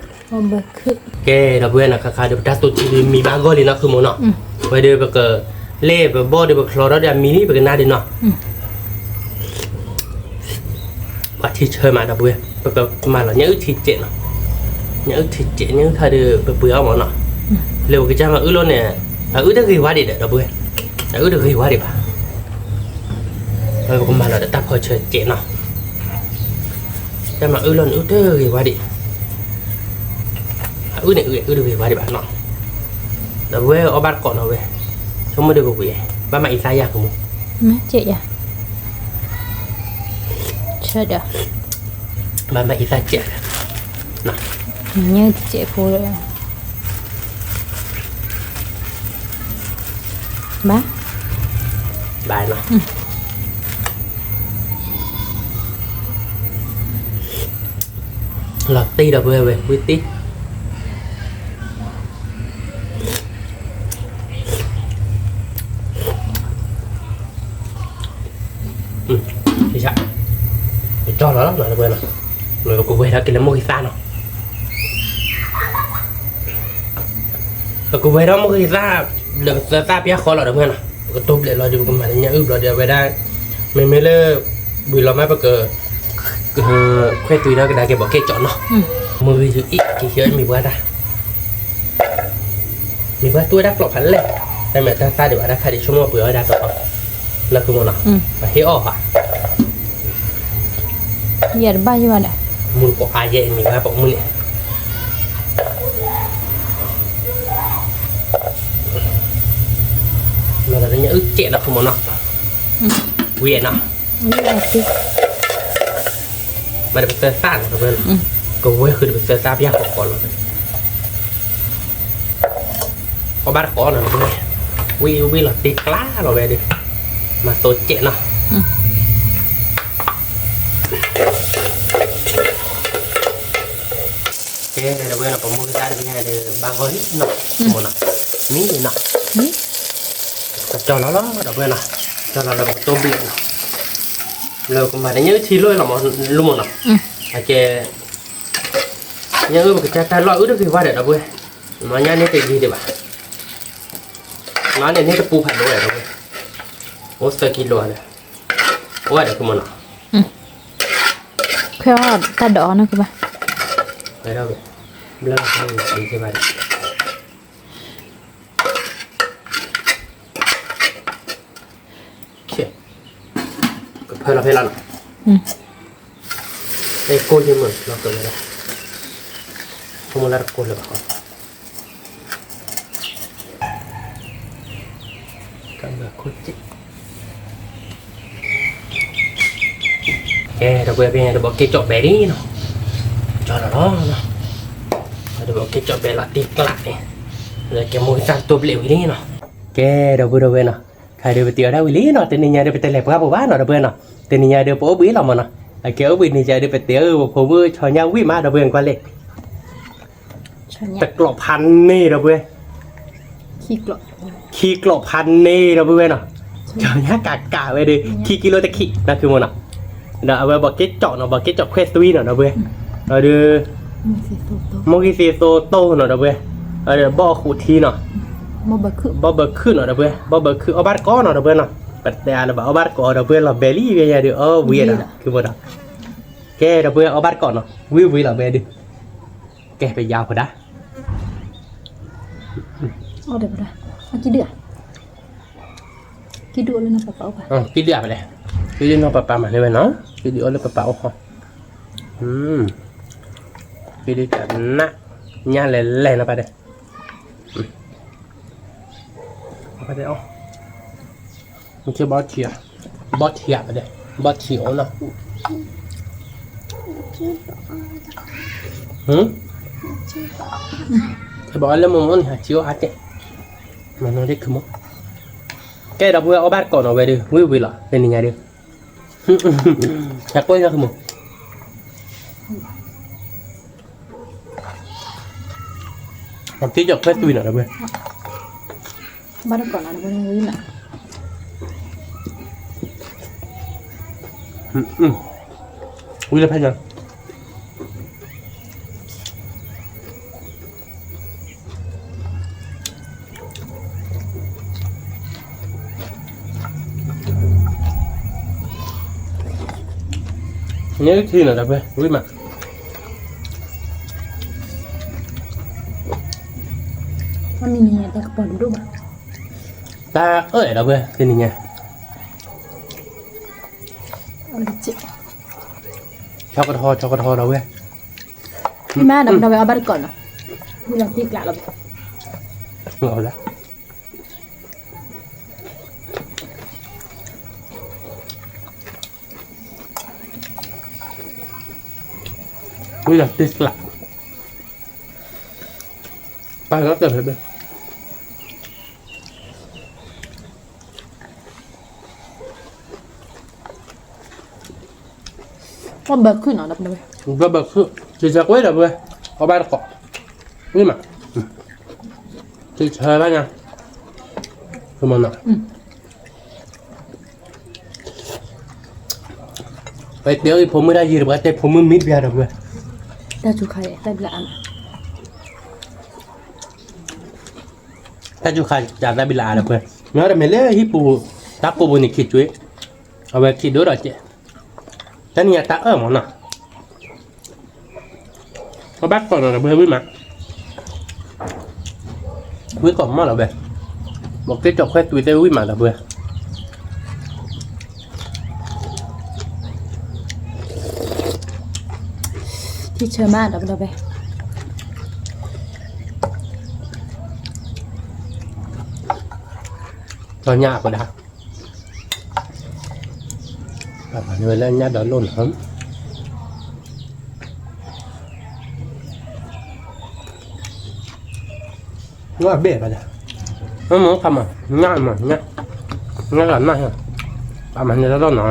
ကဲ ဒီပုၢ်ဝဲၢ်နီၤ ခါခါဒီး ပတၢ်တိၢ်ထံဒုးမံဘၣ်ဂီၢ်လံနီၤ ခုမိၢ်နီၤ, ဝဲဒီးပက လဲၣ်ပဘီၣ်ဒီးပချီထီၣ်ဒီးအမံလံ ပကနၣ်ဒုးနီၤ ပှၤထံဆၢမး ဒီပုၢ်ဝဲၢ် ပကမၤလီၤ ညၣ်အုၣ်ထံစဲးနီၤ, ညၣ်အုၣ်ထံစဲး ညၣ်အုၣ်ခါဒီး ပပှ့ၤအီၣ်မးနီၤ, လၢပကစၢ်မၤအုၣ်လီၤန့ၣ် အအုၣ်တဂ့ၤဝါဒံးဒီး ဒီပုၢ်ဝဲၢ်, အအုၣ်တဂ့ၤဝါဒံးဘၣ်, ပကမၤလီၤဒီးတၢ်ဖီဆၢစဲးနီၤ, ကစၢ်မၤအုၣ်လီၤန့ၣ် အုၣ်တဂ့ၤဝါဒံး အအုၣ်န့ၣ် အအုၣ်တဂ့ၤဝါဒံးဘၣ်နီၤ, ဒီပုၢ်ဝဲၢ်အီၣ်ဘၣ်တကိးနီၤဝဲ, ဆိကမိၣ်ဒီးကဝံၤ, ဘၣ်မၤအံသၣ်ယၤကမိၢ်, ဆၢဒီး, ဘၣ်မၤအံသၣ်စဲး, ညၣ်စဲးဖိ, ဘၣ်, ဘၣ်နီၤ လီၤတံၢ်ဒီပုၢ်ဝဲၢ်ဝဲ ဝံၣ်တံၢ်, ကၠီလီၤလီၤ ဒီပုၢ်ဝဲၢ်နီၤ, ပကဝဲၤထီၣ်က့ၤလၢမိၢ်ဂ့ၤသၣ်နီၤ, ပကဝဲၤထီၣ်မိၢ်ဂ့ၤသၣ်, လၢပသၢသၣ်ပျၢ်ဃီလီၤ ဒီပုၢ်ဝဲၢ်နီၤ, ပကတိၢ်ဘျဲးလီၤဒီး ပကမၤလၢညၣ်အုၣ်ဘျီဒီး အဝဲဒၣ်, မ့မ့ၢ်လၢ, ဝံၤလီၤမးပက ခွဲးသွံးထီၣ်ကဒါက့ၤ ဘီးကဲကၠီနီၤ, မုၢ်ဂ့ၤယုၢ်အံၤ ကဟံးအီၣ်မံၤပှၢ်တၢ်, မံၤပှၢ်တူၢ်ဝဲဒၣ်ကျိးဖးလဲၢ်, တၢ်မ့ၢ်တၢ်သၣ်ဒံးဘၣ် တၢ်ခါဒံး ဆိကမိၣ်ပှ့ၤအီၣ်ဝဲဒၣ်တပီၤ, လၢခုမိၢ်နီၤ, ပဟ့ၣ်အီၣ်ဘၣ်, ယတဘၣ်ယဘၣ်ဒီး, မုၢ်တကိးအါယဲၢ်မံၤပှၢ်ပိာ်မုၣ်န့ၣ် မၤသးလၢညၣ်အုၣ်စဲးလီၤ ခုမိၢ်နီၤ, ဝံၤနီၤ, မၤဒီးပသၢသၣ်နီၤ တဝဲနီၤ, ကဝဲၤဃုာ်ဒီးပသၢသၣ်ပျၢ်ဃီဃီလီၤ, အီၣ်ဘၣ်တကိးနီၤ တဝဲ, ဝံၣ်ဝံၣ်လီၤတံၢ်ကျါလီၤဝဲဒီး, မၤသိးစဲးနီၤ ကဲ တဝဲနီၤ ပမူကသါတဘ့ၣ်ဒီးဘၣ်ဂီၢ်လံနီၤ, မ့ၢ်နီၤ, မံနီၤ, ကၠီလီၤလီၤ တဝဲနီၤ, ကၠီလီၤလီၤ ပကတိၢ်ဘျဲးနီၤ, လၢကမၤတၢ်ညၣ်အုၣ်ထံလိၣ်လီၤမး လူမးနီၤ, အကဲ, ညၣ်အုၣ်ပကစၢ်တၢ်လီၢ်အုၣ်တဂ့ၤဝဲဒီး တဝဲ, မ့ၢ်ညၣ်န့ၣ်တဂ့ၤဒံးဘၣ် မ့ၢ်န့ၣ်န့ၣ်တပူၤဖးဒိၣ်ဝဲဒီး, အိၣ်သၢကံလိဧါ, အိၣ်ဝဲဒီးကမနီၤ, ခွဲးအီၣ်တၢ်ဒိးအီၤနီၢ်ကဘၣ်, ဝဲဒၣ်ဝဲ, ဘျၢၣ်လီၤတၢ်ဝံၤသ့ကဘၣ်ဒီး, ကဖၢလီၤဖဲလီၤနီၤ, အဲၣ်ကိၢ်ယမုၢ်လီၤကဝဲဒၣ်, ဖိမုၣ်လၢတကိၢ်လၢၤဘၣ်ဃီ ကဲ ဒီပုၢ်ဝဲၢ် ဖဲညါဒီး ဘီက့ၣ်ကၠီၣ်ဘဲလံနီၤ, ကၠီၣ်လီၤလီၤ, ဒီးဘီက့ၣ်ကၠီၣ်ဘဲလီၤတံၢ်ကျးန့ၣ်, လၢကဲမိၢ်ကစၢ်တိၢ်ဘျဲၣ်ဝံၤလံနီၤ, ကဲ ဒီပုၢ်ဝဲၢ်နီၤ, ခဲဒုးပတဲအီၤဒၣ်ဝံၤလံနီၤ, တနံၤညါဒီး ပတလဲၤပှၢ်ပူၤဘၣ်နီၤ ဒီပုၢ်ဝဲၢ်နီၤ, တနံၤညါဒီး ပအိၣ်ဘှံးလီၤမးနီၤ, အကဲအိၣ်ဘှံးနံၤညါဒီး ပတဲအီၤ ပဖိမုၣ်ဆီညၣ်ဝံၣ်မး ဒီပုၢ်ဝဲၢ်ကွၢ်လဲၣ် တကျိးဖးန့ၢ်ဒီပုၢ်ဝဲၢ်, ခံကျိးဖးန့ၢ်ဒီပုၢ်ဝဲၢ်နီၤ, ကၠီညါကးကးဝဲဒီး ခံကံလိတခံ နီၢ်ခုမိၢ်နီၤ, ဒီးအဝဲဘီက့ၣ်ကၠီၣ်နီၤ ဘီက့ၣ်ကၠီၣ်ခွဲးသွံနီၤ ဒီပုၢ်ဝဲၢ်, ဒီး မိၢ်ဂံၢ်သ့သိတိၢ်နီၤ ဒီပုၢ်ဝဲၢ်, ဒီးဘီၣ်ဃိးထံနီၤ, ဘီၣ်ဘၢခုၣ်နီၤ ဒီပုၢ်ဝဲၢ်, ဘီၣ်ဘၢခုၣ်အီၣ်ဘၣ်တကိးနီၤ ဒီပုၢ်ဝဲၢ်နီၤ, ပတဲအါလၢၤဘၣ် အီၣ်ဘၣ်တကိး ဒီပုၢ်ဝဲၢ် လီၤဘဲလံဝဲယၤဒီး အီၣ်ဝံၤဒီး ခုမိၢ်ဒီး, ကဲ ဒီပုၢ်ဝဲၢ် အီၣ်ဘၣ်တကိးနီၤ ဝံၤဝံၤလီၤဘဲဒုး, ကဲ ပယါဖိဒၣ် ကံဒုအီၣ်လၢနီၢ်ပပၢ်အိၣ်, ကံဒုအီၣ်လၢပပၢ်မၤန့ၢ်ဝဲနီၤ, ကံဒုအီၣ်လၢပပၢ်အိၣ်ဃီ, ကံဒုတနၢ်, ညါလဲၤလဲၤနီၤပၢ်ဒဲး, ပၢ်ဒဲးအီၣ်, ဘီထံ, ဘီထံပၢ်ဒဲး, ဘီထံအိၣ်နီၤ, ဘၣ်အီၣ်လၢမိၢ်မိၢ်န့ၣ် ဟးထံအိၣ်အါတဲ, မၤနီၤဒ့ခုမိၢ်, ကဲ ဒီပုၢ်ဝဲၢ် အီၣ်ဘၣ်တကိးနီၤဝဲဒုး ဝံၤဝံၤလီၤ တနံၤညါဒုး, ဟဲကွၢ်ယါခုမိၢ်, က့ၣ်ကၠီၣ်ခွဲးသွံနီၤ ဒီပုၢ်ဝဲၢ်, ဘၣ်တကိးနီၤ ဒီပုၢ်ဝဲၢ်, ဝံၤလၢဖဲညါ န့ၣ်ထံနီၤ ဒီပုၢ်ဝဲၢ် ဝံၤမး, တၢ်အၢၣ်ဒီပုၢ်ဝဲၢ် တနံၤညါ, ဆီကထီ ဆီကထီ ဒီပုၢ်ဝဲၢ်, မ့ၢ်မး ဒီပုၢ်ဝဲၢ် အီၣ်ဘၣ်တကိးနီၤ, ဝံၤလီၤတံၢ်ကျးလီၤဘဲ ဝံၤလီၤတံၢ်ကျး, ပၢ်လီၤတၢ်ဖဲဘဲ ဘီၣ်ဘၢခုၣ်နီၤ ဒီပုၢ်ဝဲၢ်, ဘီၣ်ဘၢခုၣ် စံးဆၢကွံာ် ဒီပုၢ်ဝဲၢ် အီၣ်ဘၣ်တကိး, ဝံၤမး, စံးဆၢဘၣ်ညါ, မနီၤ, ပတဲအီၤဖိမုၣ်တၢ်ယံၤ ဒီပုၢ်ဝဲၢ် တဲဖိမုၣ်မံဘၣ် ဒီပုၢ်ဝဲၢ်, တၢ်စူၤခါ တၢ်ဘျးအါမး တၢ်စူၤခါ တၢ်ဘျးအါ ဒီပုၢ်ဝဲၢ်, မ့ၢ်တမ့ၢ်လၢဟံၣ်ပူၤ တၢ်ကိးပူၤန့ၣ် ခံကွံာ်, အဝဲခံဒိၣ်ဒီးကဲ, တနံၤညါတၢ်အၢၣ်မးနီၤ, အီၣ်ဘၣ်ကိးနီၤ ဒီပုၢ်ဝဲၢ် ဝံၤမး, ဝံၤကိးမးလီၤဝဲ, ဘီက့ၣ်ကၠီၣ်ခွဲးသွံတဲဝံၤမး ဒီပုၢ်ဝဲၢ် ထံဆၢမး ဒီပုၢ်ဝဲၢ်, ဒီးညၣ်အဃိဒၣ်, ပမၤန့ၢ်ဝဲလၢညၣ်ဒီးလိၣ်နီၤ, ဘ့ၣ်ဘၣ်ဒီး, မ့ၢ်မ့ၢ်ခါမး ညၣ်မး ညၣ်, ညၣ်လီၤနၢ်, ပမၤန့ၢ်လၢလိၣ်နီၤ,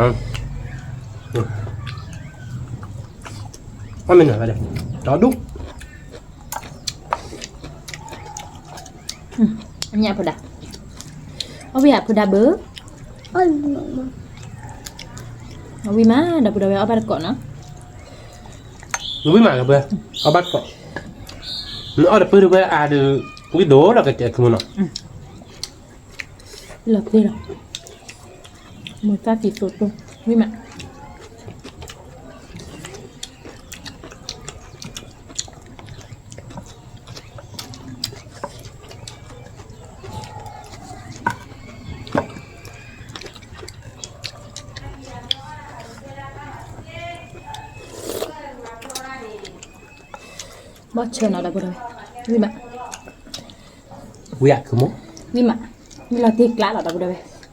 အမ့ၢ်နၤဘၣ်ဒီး, ဒီဒူၣ် အညၣ်ဖိဒၣ်, အီၣ်ဝံၤအဖိဒၣ်ဘၢ, အီၣ်ဝံၤမး ဒီပုၢ်ဝဲၢ် အီၣ်ဘၣ်တကိးနီၤ, ဝံၤမး ဒီပုၢ်ဝဲၢ် အီၣ်ဘၣ်တကိး, နအီၣ်တပုၢ်ဒီပုၢ်ဝဲၢ်အါဒီး, ဝံၤဒိၣ်လီၤကတဲာ်ခုမနီၤ, လီၤပျံၤလီၤ, မိၢ်သၣ်တံၤသိးတိၢ် ဝံၣ်မး ဘီၣ်ဆၢနီၤဒီပုၢ်ဒီဝဲၢ်, ဝံၣ်မး, ဝံၣ်အါ ဝံၣ်မး, ဝံၣ်လီၤတ့ၢ်ကျးလီၤဒီပုၢ်ဒီဝဲၢ်. ဝ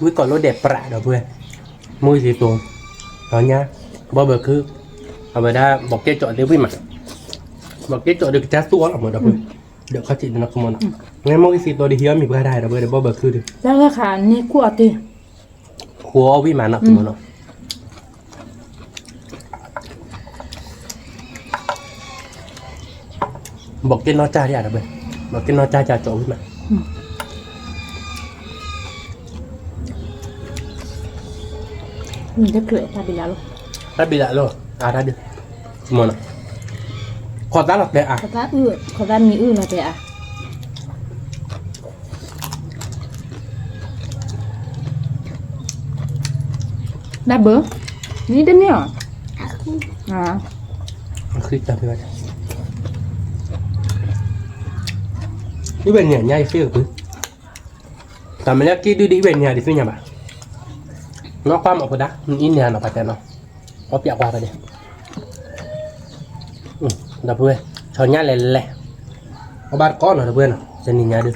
ံၣ်ကိးလိၣ်ဒဲးပြးဒီပုၢ်ဝဲၢ်, မိၢ်သံသိး, ဒီးညါ, ဘီၣ်ဘၢခုၣ်, အဝဲဒၣ် ဘီးကဲကၠီးဒ်ဝံၣ်မး, ဘီးကဲကၠီးဒ်ကစၢ်သူအီၤလီၤမးဒီပုၢ်ဝဲၢ်, ဒီးခီၣ်ထံးတနီၤကမီၤနီၤ, မ့ၢ်မိၢ်သံသိးဒ်ဟံးအီၣ်မံၤပှၢ်တၢ်ဒီပုၢ်ဝဲၢ်ဒီး ဘီၣ်ဘၢခုၣ်ဒီး လၢခါန့ၣ်ကူၣ်အီၤတ့ၢ် ဃိဝံၣ်မးနီၤ ကမီၤနီၤ. ဘီးက့နီၢ်ကၢ်ယၤဒီးဘၣ်, ဘီးက့နီၢ်ကၢ်ကၠီးဝံၣ်မး, တၢ်ဘံလးလီၤ, အါတၢ်ဒုး, မနီၤ, ခီၣ်သၣ်လီၤတဲာ်အါ, ခီၣ်သၣ်မံအုၣ်လီၤတဲာ်အါ. ဒၣ်ဘၢ, နတန့ၢ်အီၤ, အဃံတၢ်ဖဲဘၣ်, အံၤဝဲန့ၣ်ညါယသ့ၣ်ကပၢ်, တၢ်မ့ၢ်လၢကံၣ်ဒုဒ်အံၤဝဲန့ၣ်ဒ်သ့ၣ်ညါဘၣ်, နီၢ်ကွၢ်မးဖိဒါ, အံၤန့ၣ်နီၤပတဲနီၤ, အီၣ်ပျးကွၢ်ဖဲဒဲး, ဒီပုၢ်ဝဲၢ်, ဆီညါလဲၤလဲၤ, အီၣ်ဘၣ်တကိးနီၤဒီပုၢ်ဝဲၢ်နီၤ တနံၤညါဒုး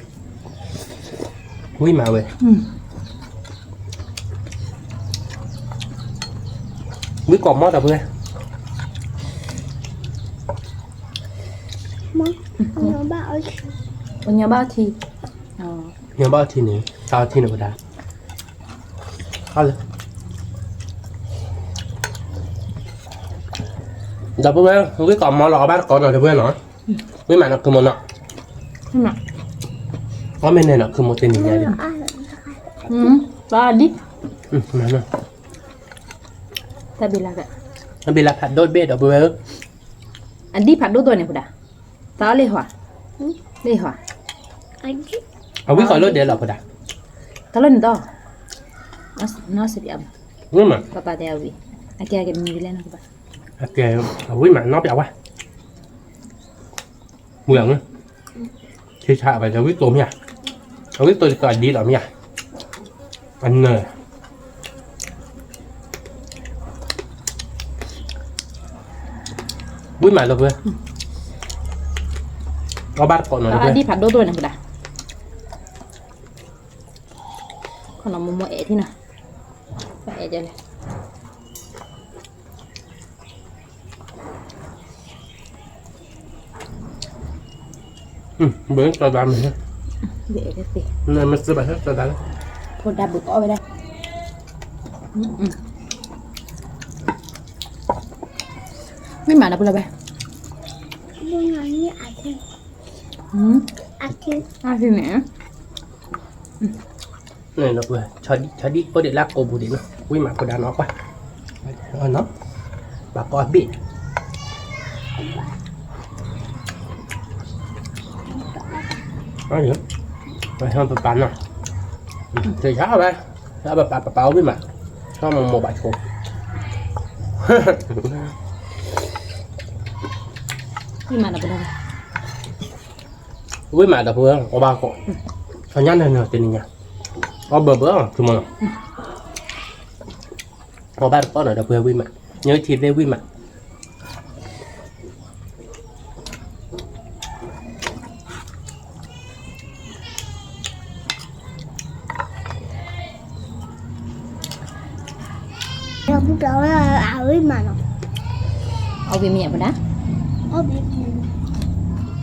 ဝံၣ်မးဝဲ, ဝံၣ်ကိးမီၢ်ဒီပုၢ်ဝဲၢ်, ပညီဘၣ်အီထံ, ပညီဘၣ်အီထံန့ၣ် တၢ်အီထံန့ၣ်ဝဲဒၣ်, ဒီပုၢ်ဝဲၢ် ဝံၣ်ကိးမီၢ်လီၤ အီၣ်ဘၣ်တကိးနီၤဒီပုၢ်ဝဲၢ်နီၤ, ဝံၣ်မးနီၤ ကမီၤနီၤ, အီၣ်မ့ၢ်န့ၣ်နီၤ ကမီၤတနံၤညါဒုး, တၢ်ဒ်, တၢ်ဘံလးဖးဒိၣ်တဘ့ၣ်ဒီပုၢ်ဝဲၢ်ဧၢ, အဒံၣ်ဖးဒိၣ်ဒိၣ်န့ၣ်ဖိဒါ, တၢ်အီၣ်လၢဟီ, လၢဟီ, အဝံၣ်ကိးလိၣ်ဒဲးလီၤဖိဒါ, တၢ်လီၢ်န့ၣ်ဒီး, နီၢ်စပျး, ပပၢ်တဲအဝံၣ်, အကဲကဲမံၤလဲၣ်နီၤကဘၣ်, အကဲ, အဝံၣ်မးနီၢ်ပျးဝဲ မုၢ်လၢ်န့ၣ်, ထံဆါအဝဲဒီးဝံၣ်တိၤမ့ၢ်ဧါ, အဝံၣ်တိၤဒ်သိးအဒံလီၤမ့ၢ်ဧါ, အနၢၤ, ဝံၣ်မးဒီပုၢ်ဝဲၢ်, အီၣ်ဘၣ်တကိးနီၤဒီပုၢ်ဝဲၢ်, အဒံၣ်ဖးဒိၣ်ဒိၣ်န့ၣ်ဖိဒါ, ခီနီၤမိၢ်မိၢ်အဲၣ်ထံနီၤ, အဲၣ်ဒ်လဲၣ် ဘၣ်စီၤဒၤမ့ၢ်, မ့ၢ်စၢဘၣ်စီၤဒၤလၢ, ဖိဒါဘုးအီၣ်ဝဲဒၣ်, မ့ၢ်မးဒီပုၢ်လၢၤဝဲ, အါထံန့ၣ်, ဆီဒံၣ်အိၣ်ဒံးလၢကိာ်ပူၤဒံးနီၤ, ဝံၣ်မးဖိဒါနီၤကွၢ်, ဘၣ်ကိးအဘ့ၣ် ပပာ်နီၤ, တယါဝဲ, ပပာ်ပပာ်အီၣ်ဝံၣ်မး, ဆီမိၢ်မိၢ်ဘၣ်ဆိ, ဝံၣ်မးဒီပုၢ်ဝဲၢ်, အီၣ်ဘၣ်ကိး, ဆီညါနၤနၤတနံၤညါ, အီၣ်ဘၢဘၢအီၤ ဆိကမိၣ်လီၤ အီၣ်ဘၣ်တကိးနီၤဒီပုၢ်ဝဲၢ်ဝံၣ်မး, ညၣ်ထံသ့ၣ်ဝံၣ်မး, ဒီပုၢ်ဒီဝဲၢ်အဝံၣ်မးနီၤ, အီၣ်ဘၣ်မ့ၢ်အဖိဒါ, အီၣ်ဘၣ်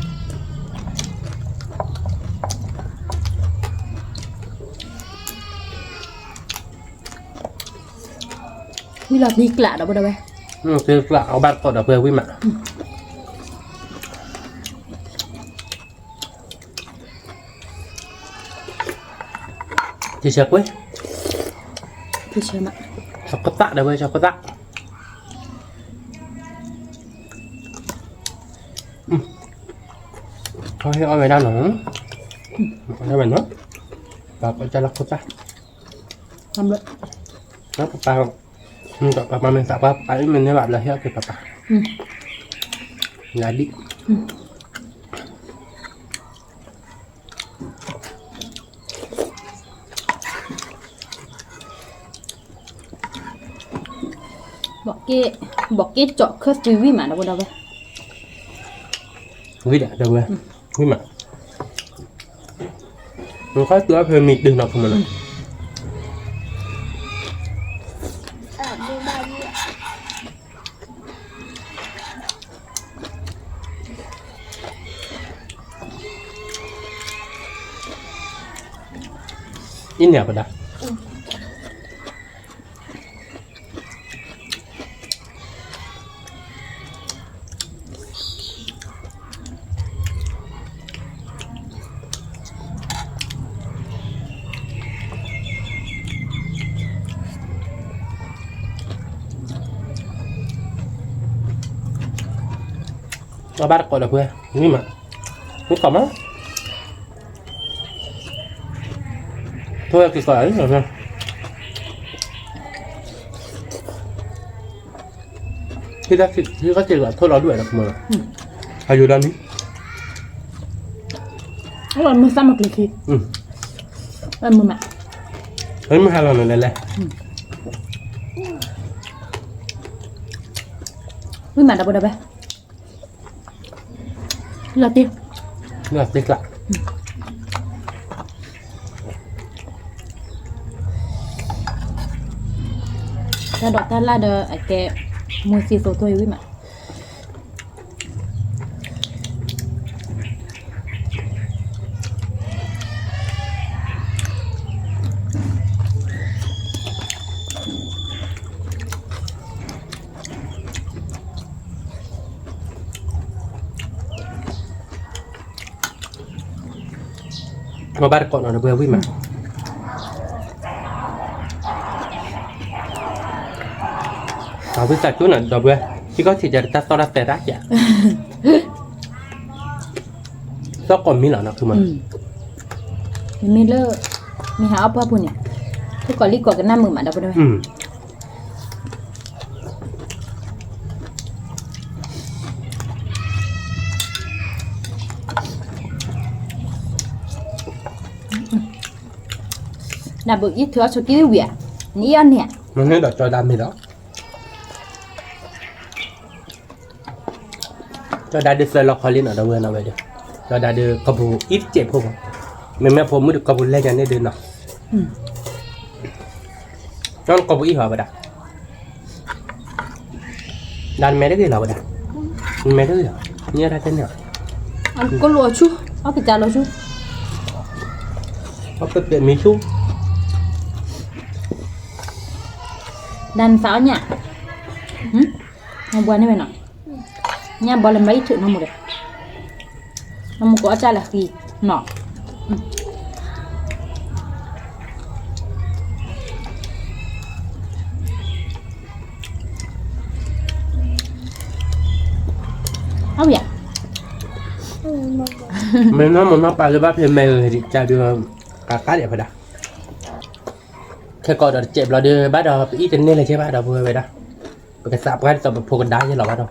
ဝံၣ်လီၤသံကျးဒီပုၢ်ဒီဝဲၢ်, သံကျးအီၣ်ဘၣ်တကိးဒီပုၢ်ဝဲၢ်ဝံၣ်မး, ထံဆၢကွ့, ထံဆၢမး, ဆီခိၣ်သၣ်ဒီပုၢ်ဝဲၢ် ဆီခိၣ်သၣ်, ထီၣ်ဟ့ၣ်အီၣ်ဝဲဒၣ်နီၤ, အီၣ်ဝဲနီၤ, ပှၤကိးကၢ်လၢခိၣ်သၣ်, ပပၢ်, ပပၢ်မ့ၢ်သးပှၢ်ပၢ်အံၤမ့ၢ်န့ၢ်ဘၣ်ဘျီဟ့ၣ်အီၣ်က့ၤပပၢ်, ယၤဒံၣ် ဘီးက့ၣ်ကၠီးခၢၣ်သွံဝံၣ်မး ဒီပုၢ်ဒီဝဲၢ်, ဝံၣ်ဒီး ဒီပုၢ်ဝဲၢ်, ဝံၣ်မး, နခီၣ်သွံအဖဲမံၤဒုးနီၤ ခမနီၤ, အံၤန့ၣ်ပဒၣ် အဘၣ်တကိးဒီပုၢ်ဝဲၢ်, မ့ၢ်မး, မ့ၢ်ကိးမး, ထိၣ်ဝဲက့ၤကိး, ဟံးတၢ်စ့ၢ်ကီးထိၣ်လီၤဒွဲၣ်ဒီးကမၢလီၤ, အယိၤဒီးန့ၣ်, မုၢ်သၣ်မုၢ်ကျိၤခံ, မုၢ်မး, မုၢ်ဟါလီၤနၤလဲၣ်လဲၣ်, ဝံၣ်မး ဒီပုၢ်ဒီဝဲၢ် လီၤတံၢ်, လီၤတံၢ်ကျါ, တၢ်ဒိးတၢ်လၢ်ဒီးအကဲ မူသံသိးသိးအံၤဝံၣ်မး, အဘၣ်တကိးနီၤဒီပုၢ်ဝဲၢ် ဝံၣ်မး, အဝံၣ်သးကၠိနီၤဒီပုၢ်ဝဲၢ်, ထံကီၢ်ထံးကတၢ်သီၣ်တၢ်သဲတၢ်ကး, သီၣ်ကိးမံၤလီၤနီၤ မ့မ့ၢ်လၢ မ့ၢ်ဟးအီၣ်ပှၢ်ပူၤန့ၣ် ထိၣ်ကိးလံၢ်ကိးကနၣ်မုာ်မးဒီပုၢ်ဝဲၢ်, နဘုးအံၣ်ထုးအီၣ်ဆိးက့ဝံၤဧါ, နအံၣ်အီၣ်န့ၣ်ဧါ, မ့ၢ်ဒီးကၠီဒါမ့ၢ်ဒီး ကၠီဒါဒုးသၢလီၤခီလံနီၤ ဒီပုၢ်ဝဲၢ်နီၤဝဲဒီး, ကၠီဒါဒုးကီၢ်ပူၤအံၣ်တစဲးဖိမး, မ့မ့ၢ်ဖိမုၣ်ဒီးကီၢ်ပူၤလဲၤညါန့ၣ်ဒုးနီၤ, ကီၢ်ပူၤအံၣ်ဟီဝဲဒၣ်, ဒါနမဲာ်တဂ့ၤလီၤဝဲဒၣ်, နမဲာ်တဂ့ၤလီၤ, န့ၣ်တၢ်တဲန့ၣ်, ကလိာ်ဆူ, အီၣ်ကစၢ်လီၤဆူ, အီၣ်ပဲာ်ပဲာ်မံၤဆူ ဒါနသးအီၣ်ညၣ်, နဘှါန့ၢ်ဝဲနီၤ, ညၣ်ဘီလၢမၤအံၣ်ထုးနီၢ်မူဒီး, နီၢ်မူကအီၣ်ကၢ်လၢဃံနီၤ, အဝံၤဧါ, မ့ၢ်နီၢ်မိၢ်နီၢ်ပၢ်လၢဘၣ်ဖဲမဲာ်ဂ့ၤကၢ်ဒုး, ကးကးဒံးဖဲဒၣ် ခဲကိးဒီးတစဲးဘျီဒီး ဘၣ်ဒီးပအံၣ်တန့ၢ်လၢၤကဲဘၣ်ဒီပုၢ်ဝဲၢ်ဝဲဒၣ်, ပကသးပှၢ်ဒ်သိးပဖိကဒါယဲလီၤဘၣ်ဒီး,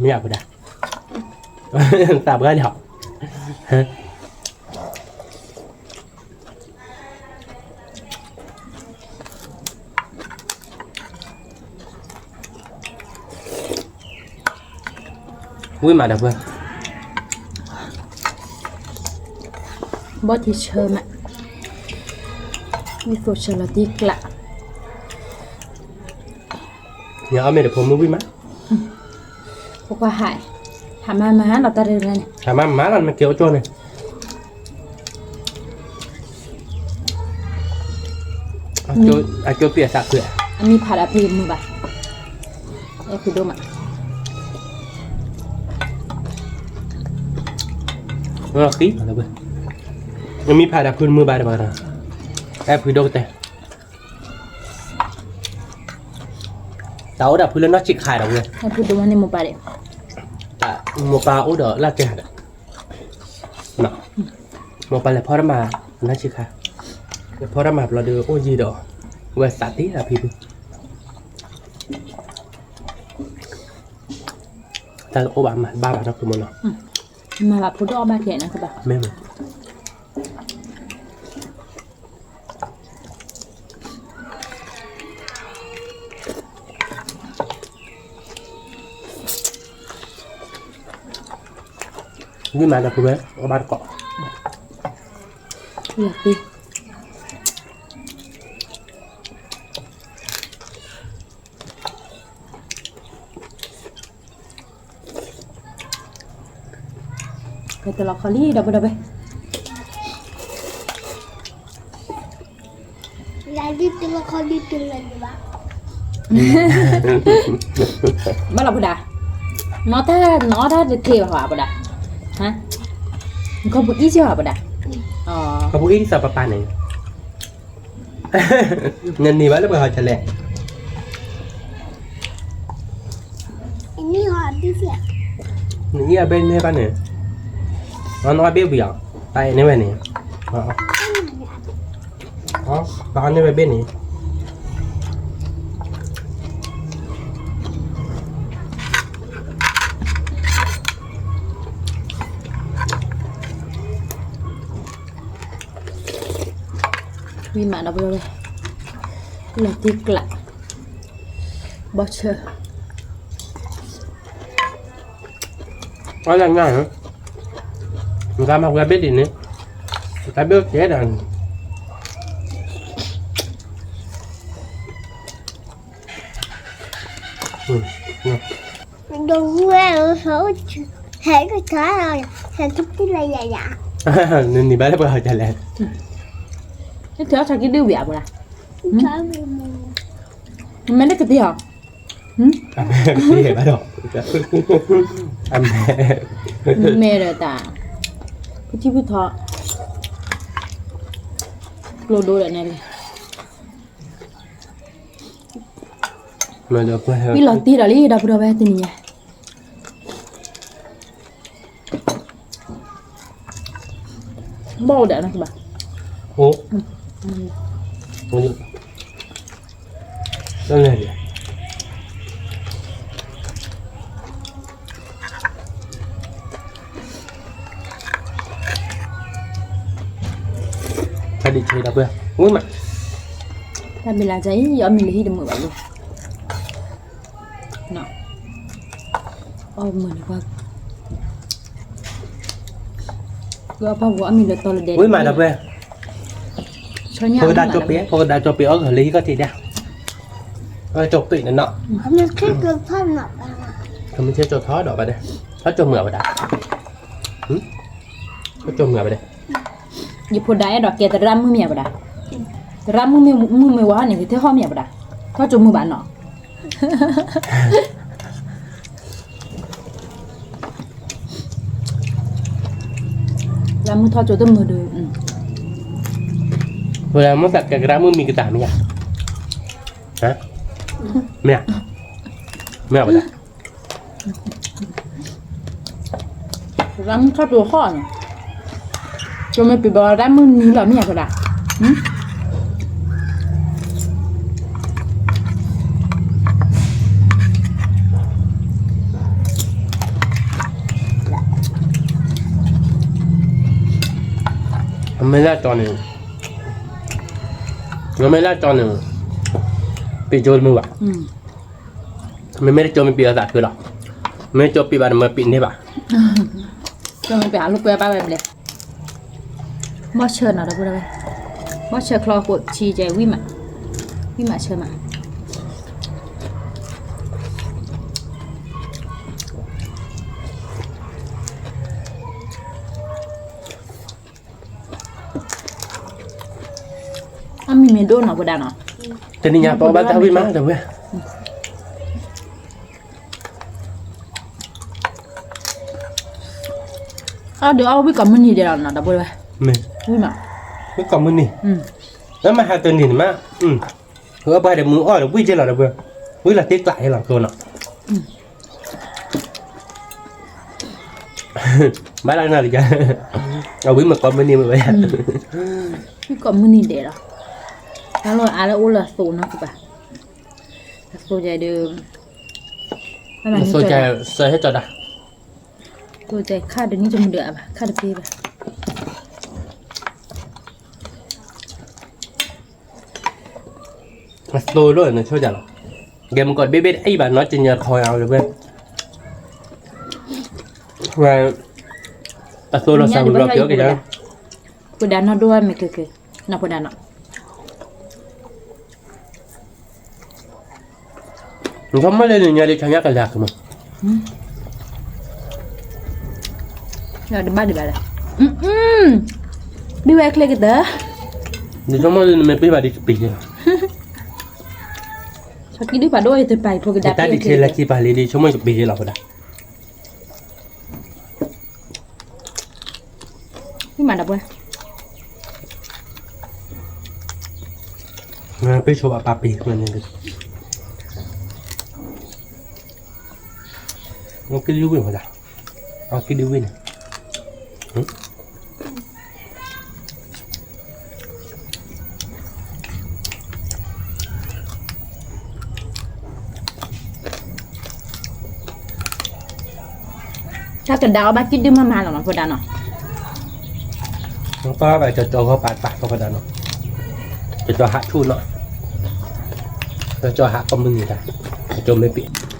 မ့ၢ်အဖဲဒၣ်, သးပှၢ်လီၤ ဝံၣ်မးဒီပုၢ်ဝဲၢ်, ဘီၣ်ထံဆၢမး, ဝံၣ်သိးဆၢလီၤတံၢ်ကျး, ယအီၣ်မ့ၢ်တဖိမုၣ်ဝံၣ်မး, ပကွၢ်ဟး, ဟးမၤမၤလီၤတၢ်တဂၤန့ၣ်, ဟးမၤမၤလီၤနမ့ၢ်က့ၤအိၣ်ကၠိန့ၣ် အကၠိပံာ်အသးကွံာ်, အမံၤဖးဒီးဖုမုာ်ဘၣ်, အဲၣ်ဖုဒိၣ်မး, အမံၤဖးဒီးဖုမုာ်ဘၣ်ဒီးဘၣ်, အဲၣ်ဖုဒိၣ်ကတဲ, တၢ်အိၣ်ဒီးဖုလၢနီၢ်ဆံးခါဒီးဝဲ, ဖုဒိၣ်မးန့ၣ်မိၢ်ပၢ်ဒီး, မိၢ်ပၢ်အိၣ်ဒီးလၢ်တဲဒီး, မိၢ်ပၢ်လဲၤဖီတၢ်မၤ အနၢ်ဆံးခါ, လဲၤဖီတၢ်မၤဘျီဒီးအိၣ်ယံၤဒီး, ဝဲသးသ့သးဖံဖု, တၢ်အိၣ်ဘၣ်မၤဘၣ်ဘၣ်နီၢ်ခိမ့ၢ်နီၤ, မၤဘၣ်ဖိဒိၣ်အီၣ်ဘၣ်ကဲနီၢ်ခိဘၣ်, မ့ၢ် ဝံၣ်မးဒီပုၢ်ဝဲၢ် အီၣ်ဘၣ်တကိး, ကဲတလီၤခီလံ ဒီပုၢ်ဒီဝဲၢ်, ဘၣ်လီၤဖိဒါ, နအီၣ်တၢ်နအီၣ်တၢ်တထံၣ်ဘၣ်ဟီဧါဖိဒါ, နခီပူၤအံၣ်စ့ၢ်ဟီဧါဖိဒါ, ခီပူၤအံၣ်ဒ်သိးပပၢ်န့ၣ် နန့ၢ်ဘၣ်လၢပှၤဟီၣ်ကလဲၣ်, နအံၣ်အဘ့ၣ်န့ၢ်ဘၣ်န့ၣ်, နအီၣ်ဘ့ၣ်ဝံၤအီၤ, တၢ်အဲၣ်န့ၢ်ဝဲန့ၣ်, တၢ်အီၣ်န့ၢ်ဝဲဘ့ၣ်န့ၣ် ဝံၣ်မးဒီပုၢ်ဒီဝဲၢ်, လီၤတံၢ်ကျး, ဘီၣ်ဆၢ, အီၣ်လၢညါ, နကမၤဝဲဘ့ၣ်ဒ်န့ၣ်, တၢ်ဘ့ၣ်ကဲဒီး နန့ၢ်ဘၣ်လၢပှၤဟီၣ်ကလဲၣ်, နထီၣ်ဆၢက့ၤဒုးဝံၤအါဘၣ်, နမဲာ်လၢကသ့ၣ်အီၤ, အမဲာ်ကသ့ၣ်ဘၣ်ဒီး, အမဲာ်, မဲာ်ဒီးတၢ်, ဖုထံဖုထီ, ကျိဒိဒီးနဲလံ ဝံၣ်လီၤတံၢ်ဒီးလံ ဒီပုၢ်ဒီဝဲၢ်တနံၤညါ, ဘၣ်အိၣ်ဒီးနဘၣ်, အိၣ်, တၢ်လဲၤဒံး တၢ်ဒံးဆၢဒီပုၢ်ဝဲၢ်, ဝံၣ်မး, တၢ်မ့ၢ်လၢကၢ်အံၤ ယအီၣ်မ့ၤလၢဟံၣ်တမုာ်ဘၣ်ယိၣ်, အီၣ်မုာ်န့ၣ်ကွၢ်, ဝံၣ်မးဒီပုၢ်ဝဲၢ်, ဖိကဒၣ်ကၠီပ့း ဖိကဒၣ်ကၠီပ့းအီၣ်ဂီၤလၢဟံၣ်ခီၣ်ထံးဒၣ်, ကၠီပ့းန့ၣ်နီၤ, ကမ့ၢ်ကၠီထီၣ်ဒီးဘၣ်ဒဲး, ထီၣ်ကၠီမုာ်အဝဲဒၣ်, ထီၣ်ကၠီမုာ်အဝဲဒၣ်, ယဖိဒါအဲၣ်ဒိးကဲသရၣ်မုၣ်မ့ၢ်အဝဲဒၣ်, သရၣ်မုၣ်မ့ၢ်မုၢ်မ့ၢ်ဝါန့ၣ် ကထဲဟီၣ်မ့ၢ်အဝဲဒၣ်, ထီၣ်ကၠီမုာ်ဘၣ်နီၤ သရၣ်မုၣ်ထီၣ်ကၠိတမုာ်ဒီး, ဝဲဒၣ်မိၢ်သးကဲကရၣ်မုၣ်မံၤကတၢ်မ့ၢ်ဧါ, မ့ၢ်ဧါ, မ့ၢ်ဧါဝဲဒၣ်, သရၣ်မုၣ်ထီၣ်ကၠိဟီၣ်န့ၣ်, ကၠိမ့ၢ်ပံၤဘၣ်သရၣ်မုၣ်နံၤလီၤမ့ၢ်ဧါဝဲဒၣ် အမ့ၢ်လၢကၠီန့ၣ်, အမ့ၢ်လၢကၠီန့ၣ်, ပံၤကၠိတမုာ်ဘၣ်, မ့မ့ၢ်တကၠီမ့ၢ်ပံၤအသးထွဲလီၤ, မ့ၢ်ကၠီပံၤဘၣ်န့ၣ်မ့ၢ်ပံၤန့ၢ်ဘၣ်, ကၠီမ့ၢ်ပံၤအလိာ်ကွဲဘၣ်ဝဲဘျဲၣ်, ဘီၣ်ဆၢနီၤဒီပုၢ်ဒီဝဲၢ်, ဘီၣ်ဆၢချီဃိးဆံကဲဝံၣ်မး, ဝံၣ်မးဆၢမး အမံၤမ့ၢ်ဒိၣ်နီၤဝဲဒၣ်နီၤ, တနံၤညါပအီၣ်ဘၣ်တၢ်ဝံၣ်မးဒီပုၢ်ဝဲၢ်, အဒီးအီၣ်ဝံၣ်ကိးမုၢ်နံၤဒဲးလီၤနီၤဒီပုၢ်ဝဲၢ်, ဝံၣ်မး, ဝံၣ်ကိးမုၢ်နံၤ, လၢမဟါတနံၤန့ၣ်မး, အပှၤဒီးမုၢ်အီၣ်ဒီးဝံၣ်က့လီၤဒီပုၢ်ဝဲၢ်, ဝံၣ်လီၤတ့ကျးဟဲလီၤကျိနီၤ. ဘၣ်လၢနၤလံ, အဝံမ့ၢ်ကိးမုၢ်နံၤမ့ၢ်ဝဲ, မ့ၢ်ကိးမုၢ်နံၤဒဲးလီၤ, တၢ်လီၤအါလၢအိၣ်လၢအသိးနီၤကဘၣ်, အသိးယဲဒုး, အသိးယဲစၢဟဲကၠီဒၣ်, သိးယဲခါတနံၣ်တမုာ်ဒၣ်ဘၣ်, ခါတပ့ၤဘၣ်. အသိးလိၣ်နဆိကမိၣ်လီၤ, ကဲမ့ၢ်ကီးတဘ့ၣ်ဘ့ၣ်တအံၤဘၣ်နီၤ ကညီခီယၤလၢဝဲ, ဝဲ, အသိးလီၤစၢ်ဝံၤဘျီပျီက့ၤယၤ, ဖိဒါနီၢ်ဒိၣ်မ့ၢ်က့ၤက့ၤ, နီၢ်ဖိဒါနီၢ် နဆိကမိၣ်လၢနညါဒ်ဆါညါကလဲၤကမၤ, တဘၣ်ဒံးဘၣ်လဲၣ်, ဒ်ဝဲချ့ကတၢၢ်, နဆိကမိၣ်လၢနမ့ၢ်ပ့ၢ်ဘၣ်ဒ်ကပ့ၤလီၤ, ကံဒုးပာ်ဒိၣ်ယတပာ်ဖိကဒါတၢ်ဒ်ချ့လၢခံပာ်လံဒ်ဆိကမိၣ်ကပ့ၤလီၤဖိဒါ မၤဒီးပှဲၤ, ပ့ၢ်ဆိဘၣ်ပာ်ပ့ၤန့ၣ်, ကံဒုးဝ့ၢ်မဒၣ်, ကံဒုးဝ့ၢ်န့ၣ် တၢ်ကဒါအီၤဘၣ်ကံၣ်ဒုမၤမၤလီၤမးဖိဒါနီၤ, ပၢ်ဘၣ်ကၠီကၠီဂီၢ်ပာ်တၢ်ဖိဒါနီၤ, ကၠီကၠီဟးဆူၣ်နီၤ, ကၠီကၠီဟးကီၢ်မုၢ်နံၤတၢ်, ကၠီမ့ၢ်ပ့ၤ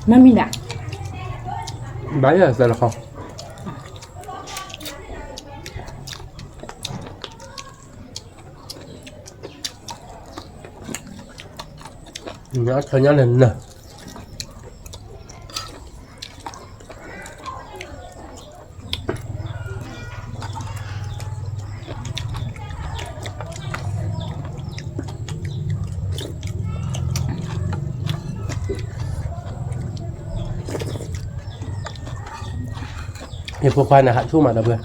မ့မ့ၢ်ဒၣ်, ဘၣ်ယၤစဲလီၤခီ, ညါခီညါန့ၣ်နၢ် ယဖိခွါန့ၣ် ဟးဆူၣ်မးဒီပုၢ်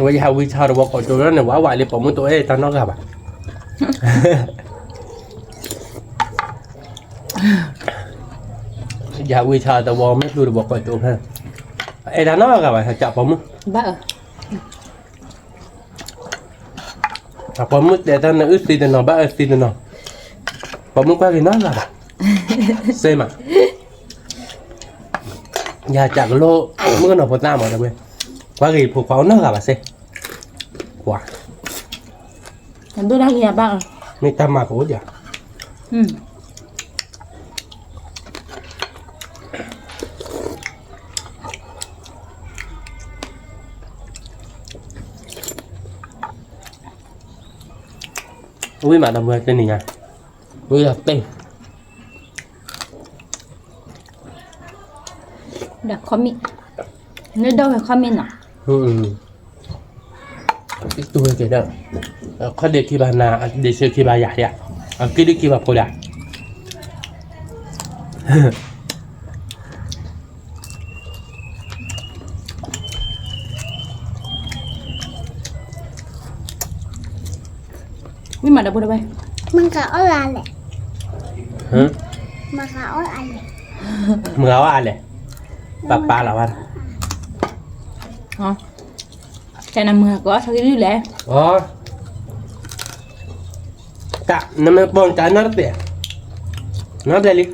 ဝဲၢ်, ဝဲယဟးဝံဆါတဝီကိးကၠိလၢန့ၣ် ဝးဝးလံ ပိာ်မုၣ်တအိၣ်အဲၣ်တၢ်နီတဂၤဘၣ်. ယဟးဝံဆါတဝီ မ့ၢ်ဖျိတဝီကိးကၠိဖဲ, အဲၣ်တၢ်နီတဂၤဘၣ် စးပိာ်မုၣ် ပိာ်မုၣ်တဲတၢ်န့ၣ် အုၣ်သံတနီၤ ဘၣ်အုၣ်သံတနီၤ, ပိာ်မုၣ်ကွၢ်က့ၤနီတဂၤဘၣ်, စ့မး, ယဟးစးကလိ မုၣ်ကနီၤဖိသၣ်မးဒီပုၢ်ဝဲၢ်, ကွၢ်က့ၤဖိခွါအိၣ်နီတဂၤဘၣ်စ့, ပှၤ ဒိၣ်တၢ်ဂ့ၤအဘၣ်, မ့ၢ်တၢ်မၤကအိၣ်ဒံးဧါ. ဝံၤမးဒီပုၢ်ဝဲၢ်တနံၤညါ, ဝံၤဒီးတ့ၢ် ဒီးခီမ့ၣ်, နဒိၣ်ဝဲခီမ့ၣ်နီၤ, တူၢ်ဝဲက့ၤဒီး, ခီဒ့ခံဘၣ်နၤ ဒ့ဆၢခံဘၣ်ယၤဒံး, အကံၣ်ဒုခံဘၣ်ဖိဒၣ် ဝံၤမးဒီပုၢ်ဝဲၢ်, မၤကအီၣ်အါလဲၣ်, မၤကအီၣ်အါလဲၣ်, မၤကအီၣ်အါလဲၣ်, ပၢ်ပၢ်လီၤဝဲ, တဲနမၤကအီၣ်ဆၢက့ၤဒုလဲၣ်, တၢ် နမ့ၢ်ပိာ်နတၢ်နီတဘျဲၣ်, နီတဘျဲၣ်လံ,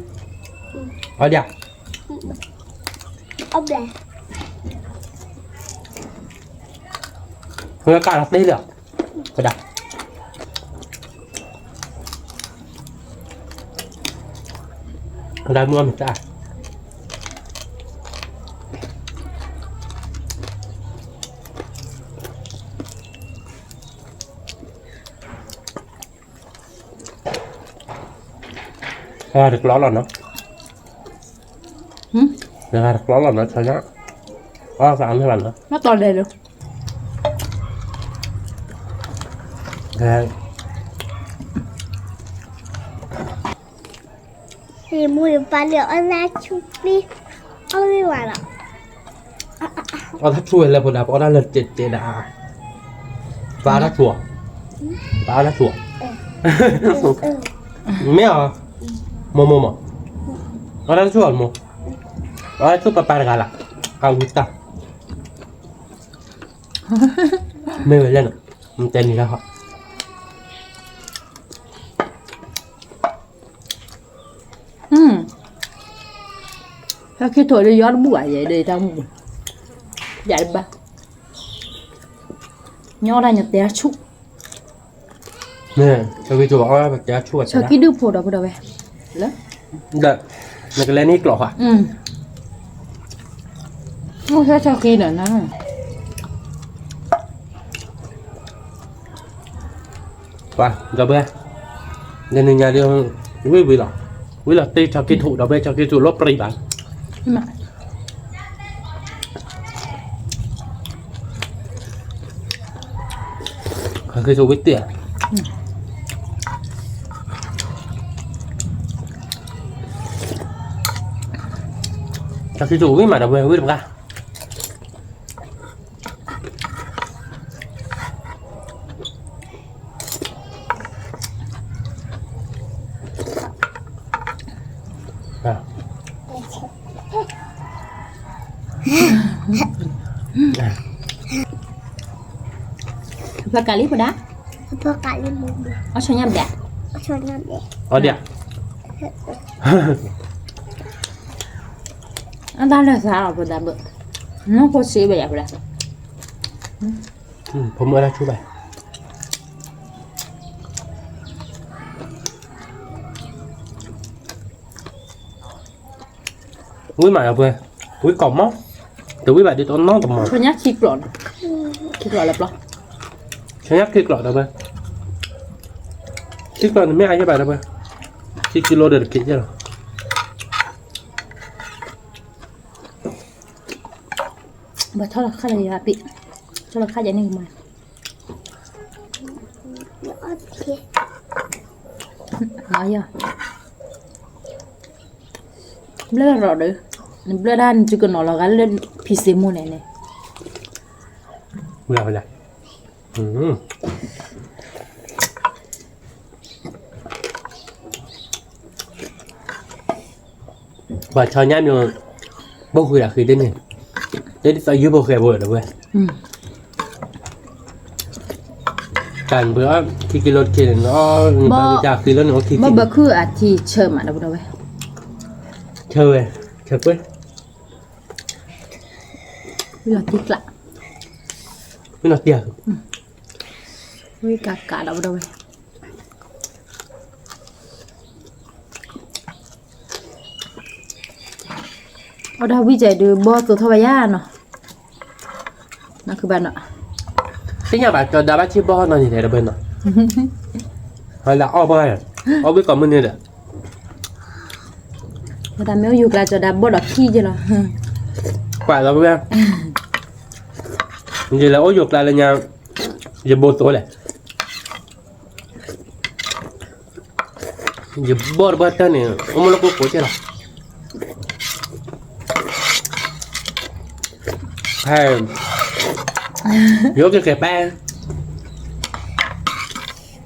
အီၣ်ဒံး, အီၣ်ဘျဲၣ်, ဝဲကးလီၤတ့ၢ်လီၤ, ကဒၣ် ကဒၣ်မုၢ်အီၣ်မ့ၢ်တၢ်, တဂၤတကျီလီၤနီၤ, တဂၤတကျီလီၤနီၤ, ဆၢညါ, အီၣ်သးမ့ၢ်ဘၣ်နီၤ, မ့ၢ်တီၤလဲၤလၢ ယမိၢ်ယပၢ်လၢအီၣ်တၢ်ဆူၣ်ပံ, အီၣ်မ့ၢ်ဝဲလီၤ, အီၣ်တၢ်ဆူၣ်ဝဲလၢဖိဒၣ် ပအီၣ်တၢ်လၢတဲတဲဒၣ်, ပအီၣ်တၢ်ဆူၣ်, ပအီၣ်တၢ်ဆူၣ်, မ့ၢ်အီၤ, မိၢ်မိၢ်မိၢ်, အီၣ်တၢ်တဆူၣ်အီၤမိၢ်, အီၣ်တၢ်တဆူၣ်ပၢ်ပၢ်တဂၤလၢ်, အဝံတၢ်, မ့ၢ်ဝဲလဲၣ်နီၤ, တဲနံၤလၢဟီၣ် ဟဲခ့ထိးဒီးယီတဘူၣ်ဘၣ် ယဲဒီးတၢ်မူ, ယတဘၣ်, ညီအီၣ်တၢ်ညီတဲဆူၣ်, ဆီခံဒုၣ်ဖိဒီးဖိဒီးဝဲ, ဒီး, နကလဲၤန့ၢ်ကျိးဃါ, အိၣ်ဆၢဆီခံဒီးနၤ ပှၤ, ဒီးဘၣ်, နနံၤညါဒီး, ဝံၤဝံၤလီၤ, ဝံၤလီၤတ့ဆီခံထူၣ်ဒီးဘၣ်ဆီခံထူၣ်လီၤပြံဘၣ်, ဆီခံထူၣ်ဝံၤတ့ၢ်, ဆီခံထူၣ်ဝံၤမးဒီးဘၣ် ဝံၤတပှၢ် ဖျါကလံဖိဒါ, ဖျါကလံဖိဒါ, အီၣ်ဆီညၣ်ဘျဲၣ်, အီၣ်ဒံး, အတၢ်လၢသးလီၤဖိဒါဘၣ်, နီၢ်ဖိစ့ဘၣ်ယၤဖိဒါ, ဖိမုၣ်အတၢ်ဆူၣ်ဘၣ် ဝံၤမးဒီးပှဲၤ, ဝံၤကီးမး, တဝံၤဘၣ်ဒ်တနီတမံၤ, ဆီညၣ်ခံကျိး, ခံကျိးလၢပျီ, ဆီညၣ်ခံကျိးဒီးပှဲၤ, ခံကျိးန့ၣ်မ့ၢ်အါယဲၢ်ဘၣ်ဒီးပှဲၤ, ခံကံလိဒီးတက့ၢ်ယဲၢ်လီၤ. ဘၣ်ထီၣ်လီၤခါလၢယၤပံး, ထီၣ်လီၤခါယၤန့ၣ်ကမၤ, ဘျၢရီၤဒီး, နဘျၢဒၣ်နစုကနီၤလီၤဂာ်လၢဖံစ့မိၢ်န့ၣ်န့ၣ် ပှၤဆီညၣ်မ့ၢ်, ဘိၣ်ဃုာ်ဒီးဃ့ဒ်န့ၣ်, ဒ်သိးယုၢ်ဖိဃဲဖိဒီးဝဲ, တၢ်နဘၣ်ခံကံလိတက့ၢ်န့ၣ်, ဘၣ်ဘၣ်ခုၣ်အထံဆၢမးဒီးဝဲ, ဆၢဝဲ, ဆၢကွဲ, ဝံၤလီၤတံၢ်ကျး, ဝံၤလီၤတံၢ်, ဝံၤကးကးဒီးဝဲဒီးဝဲ အီၣ်ဒၣ်ဝံၣ်ကဲဒုးဘီၣ်သိးထီၣ်ဝဲယါနီၤ, နဘၣ်နီၤ, သ့ၣ်ညါဘၣ်ကၠီၤဒါဘၣ်ဆ့ဘီၣ်နီၤန့ၣ်တဲဒီးဘၣ်နီၤ, လၢအီၣ်ဘၣ်, အီၣ်ဝံၣ်ကိးမုၢ်နံၤဒီး, တၢ်မ့ၢ်အိၣ်ယိၤကျါကၠီၤဒါဘီၣ်ဒီးခံက့လီၤ, ကွၢ်လီၤဝဲ, ယလဲၤအိၣ်ယိၤကျါလၢညါ, ယဘိသိးလဲၣ် ယဘီၣ်တဘၣ်တၢ်န့ၣ် အိၣ်မူလၢကိၣ်ကိးကဲလီၤ, ဟဲ, ယိၤကကဲပၢ်,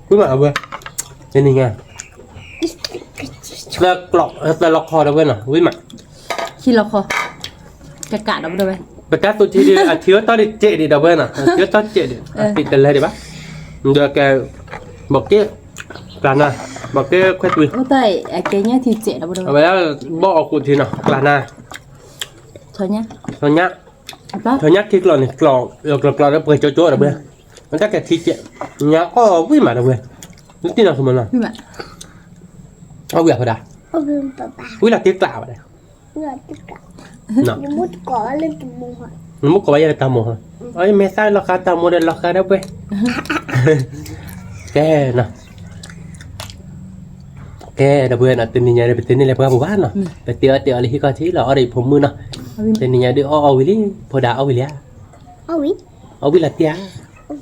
ဝံၤမးအဝဲ, တနံၤညါ, သၢလီၤခီဒီးဝဲနီၤ ဝံၤမး, ခံလီၤခီ, ကကးဒီးဝဲ, ပတၢ်သူၣ်ထံဒ်အထံအတီၢ်ဒ်စဲးဒံးဒီးဝဲနီၤ အထံအတီၢ်စဲးဒံး အသံးတလဲဒံးဘၣ်, ဒီးကဲ, ဘီၣ်က့, ကျါနၤ, ဘီၣ်က့ခွဲးသွံ, အဝဲဒၣ်ဘီၣ်အီၤကိးထံနီၤ ကျါနၤ, ဆီညၣ်, ဆီညၣ်ခံကျိးန့ၣ် ကျိး, ကျိးကျိးဒီးပှဲၤကၠိကၠိဒီးဝဲ, အတၢ်ကဲထံစဲး, ညါအီၣ်ဝံၤမးဒီးဝဲ, နတံၢ်နီၤဆိမနီၤ, အဝံၤအဖီဒါ, ဝံၤလီၤတံၢ်ကျးဘၣ်ဒီး နမ့ၢ်ကိးဘၣ်ယဲၢ်လၢတၢ်မိၢ်, အမ့ၢ်သၣ်လီၤဃာ်တၢ်မိၢ်ဒီးလီၤဃာ်ဒီးပှဲၤ, ကဲနီၤ, ကဲဒီးပှဲၤနီၤ တနံၤညါဒီး ပတန့ၢ်လၢပှၢ်ပူၤဘၣ်နီၤ, ပတဲအီၣ်တဲအီၤလၢဟံၣ်ခီၣ်ထံးလီၤ အီၣ်ဒီးဖိမုၣ်နီၤ, တနံၤညါဒုးအီၣ်အီၣ်ဝံၤလံ, ဖိဒါအီၣ်ဝံၤလံဧါ, အီၣ်ဝံၤလီၤတံၢ်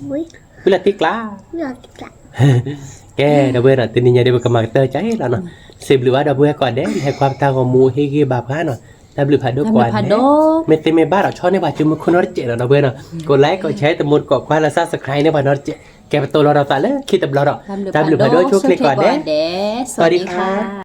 ဧါ, ဝံၤလီၤတံၢ်ကျါ ကဲဒီးပှဲၤနီၤ တနံၤညါဒီး ပကမၤကတၢၢ်ကၢ်လီၤနီၤ, စံးဘျုးဘၣ်ဒီးပှဲၤကိးဂၤဒဲး ဟဲကွၢ်ပတၢ်ဂီၤမူဟ့ၣ်ဂံၢ်ဘါပှၤနီၤ, တၢ်ဘျုးဖးဒိၣ်ကိးဂၤဒဲး, မ့ၢ်သ့မ့ၢ်ဘၣ်ဒီးဆီၣ်န့ၢ်ပှၤစုမုၢ်ခိၣ်နီတစဲးဒီးပှဲၤနီၤ, ကိးlikeကိးshare တမူတကိး ကွၢ်လၢ subscribe န့ၢ်ပှၤနီတစဲး, ကဲပတိၢ်လီၤဒီးသးလၢခံတဘျီဒီး တၢ်ဘျုးဖးဒိၣ်ဆိၣ်ချ့ကိးဂၤဒဲး, စဝၤဒံခါ.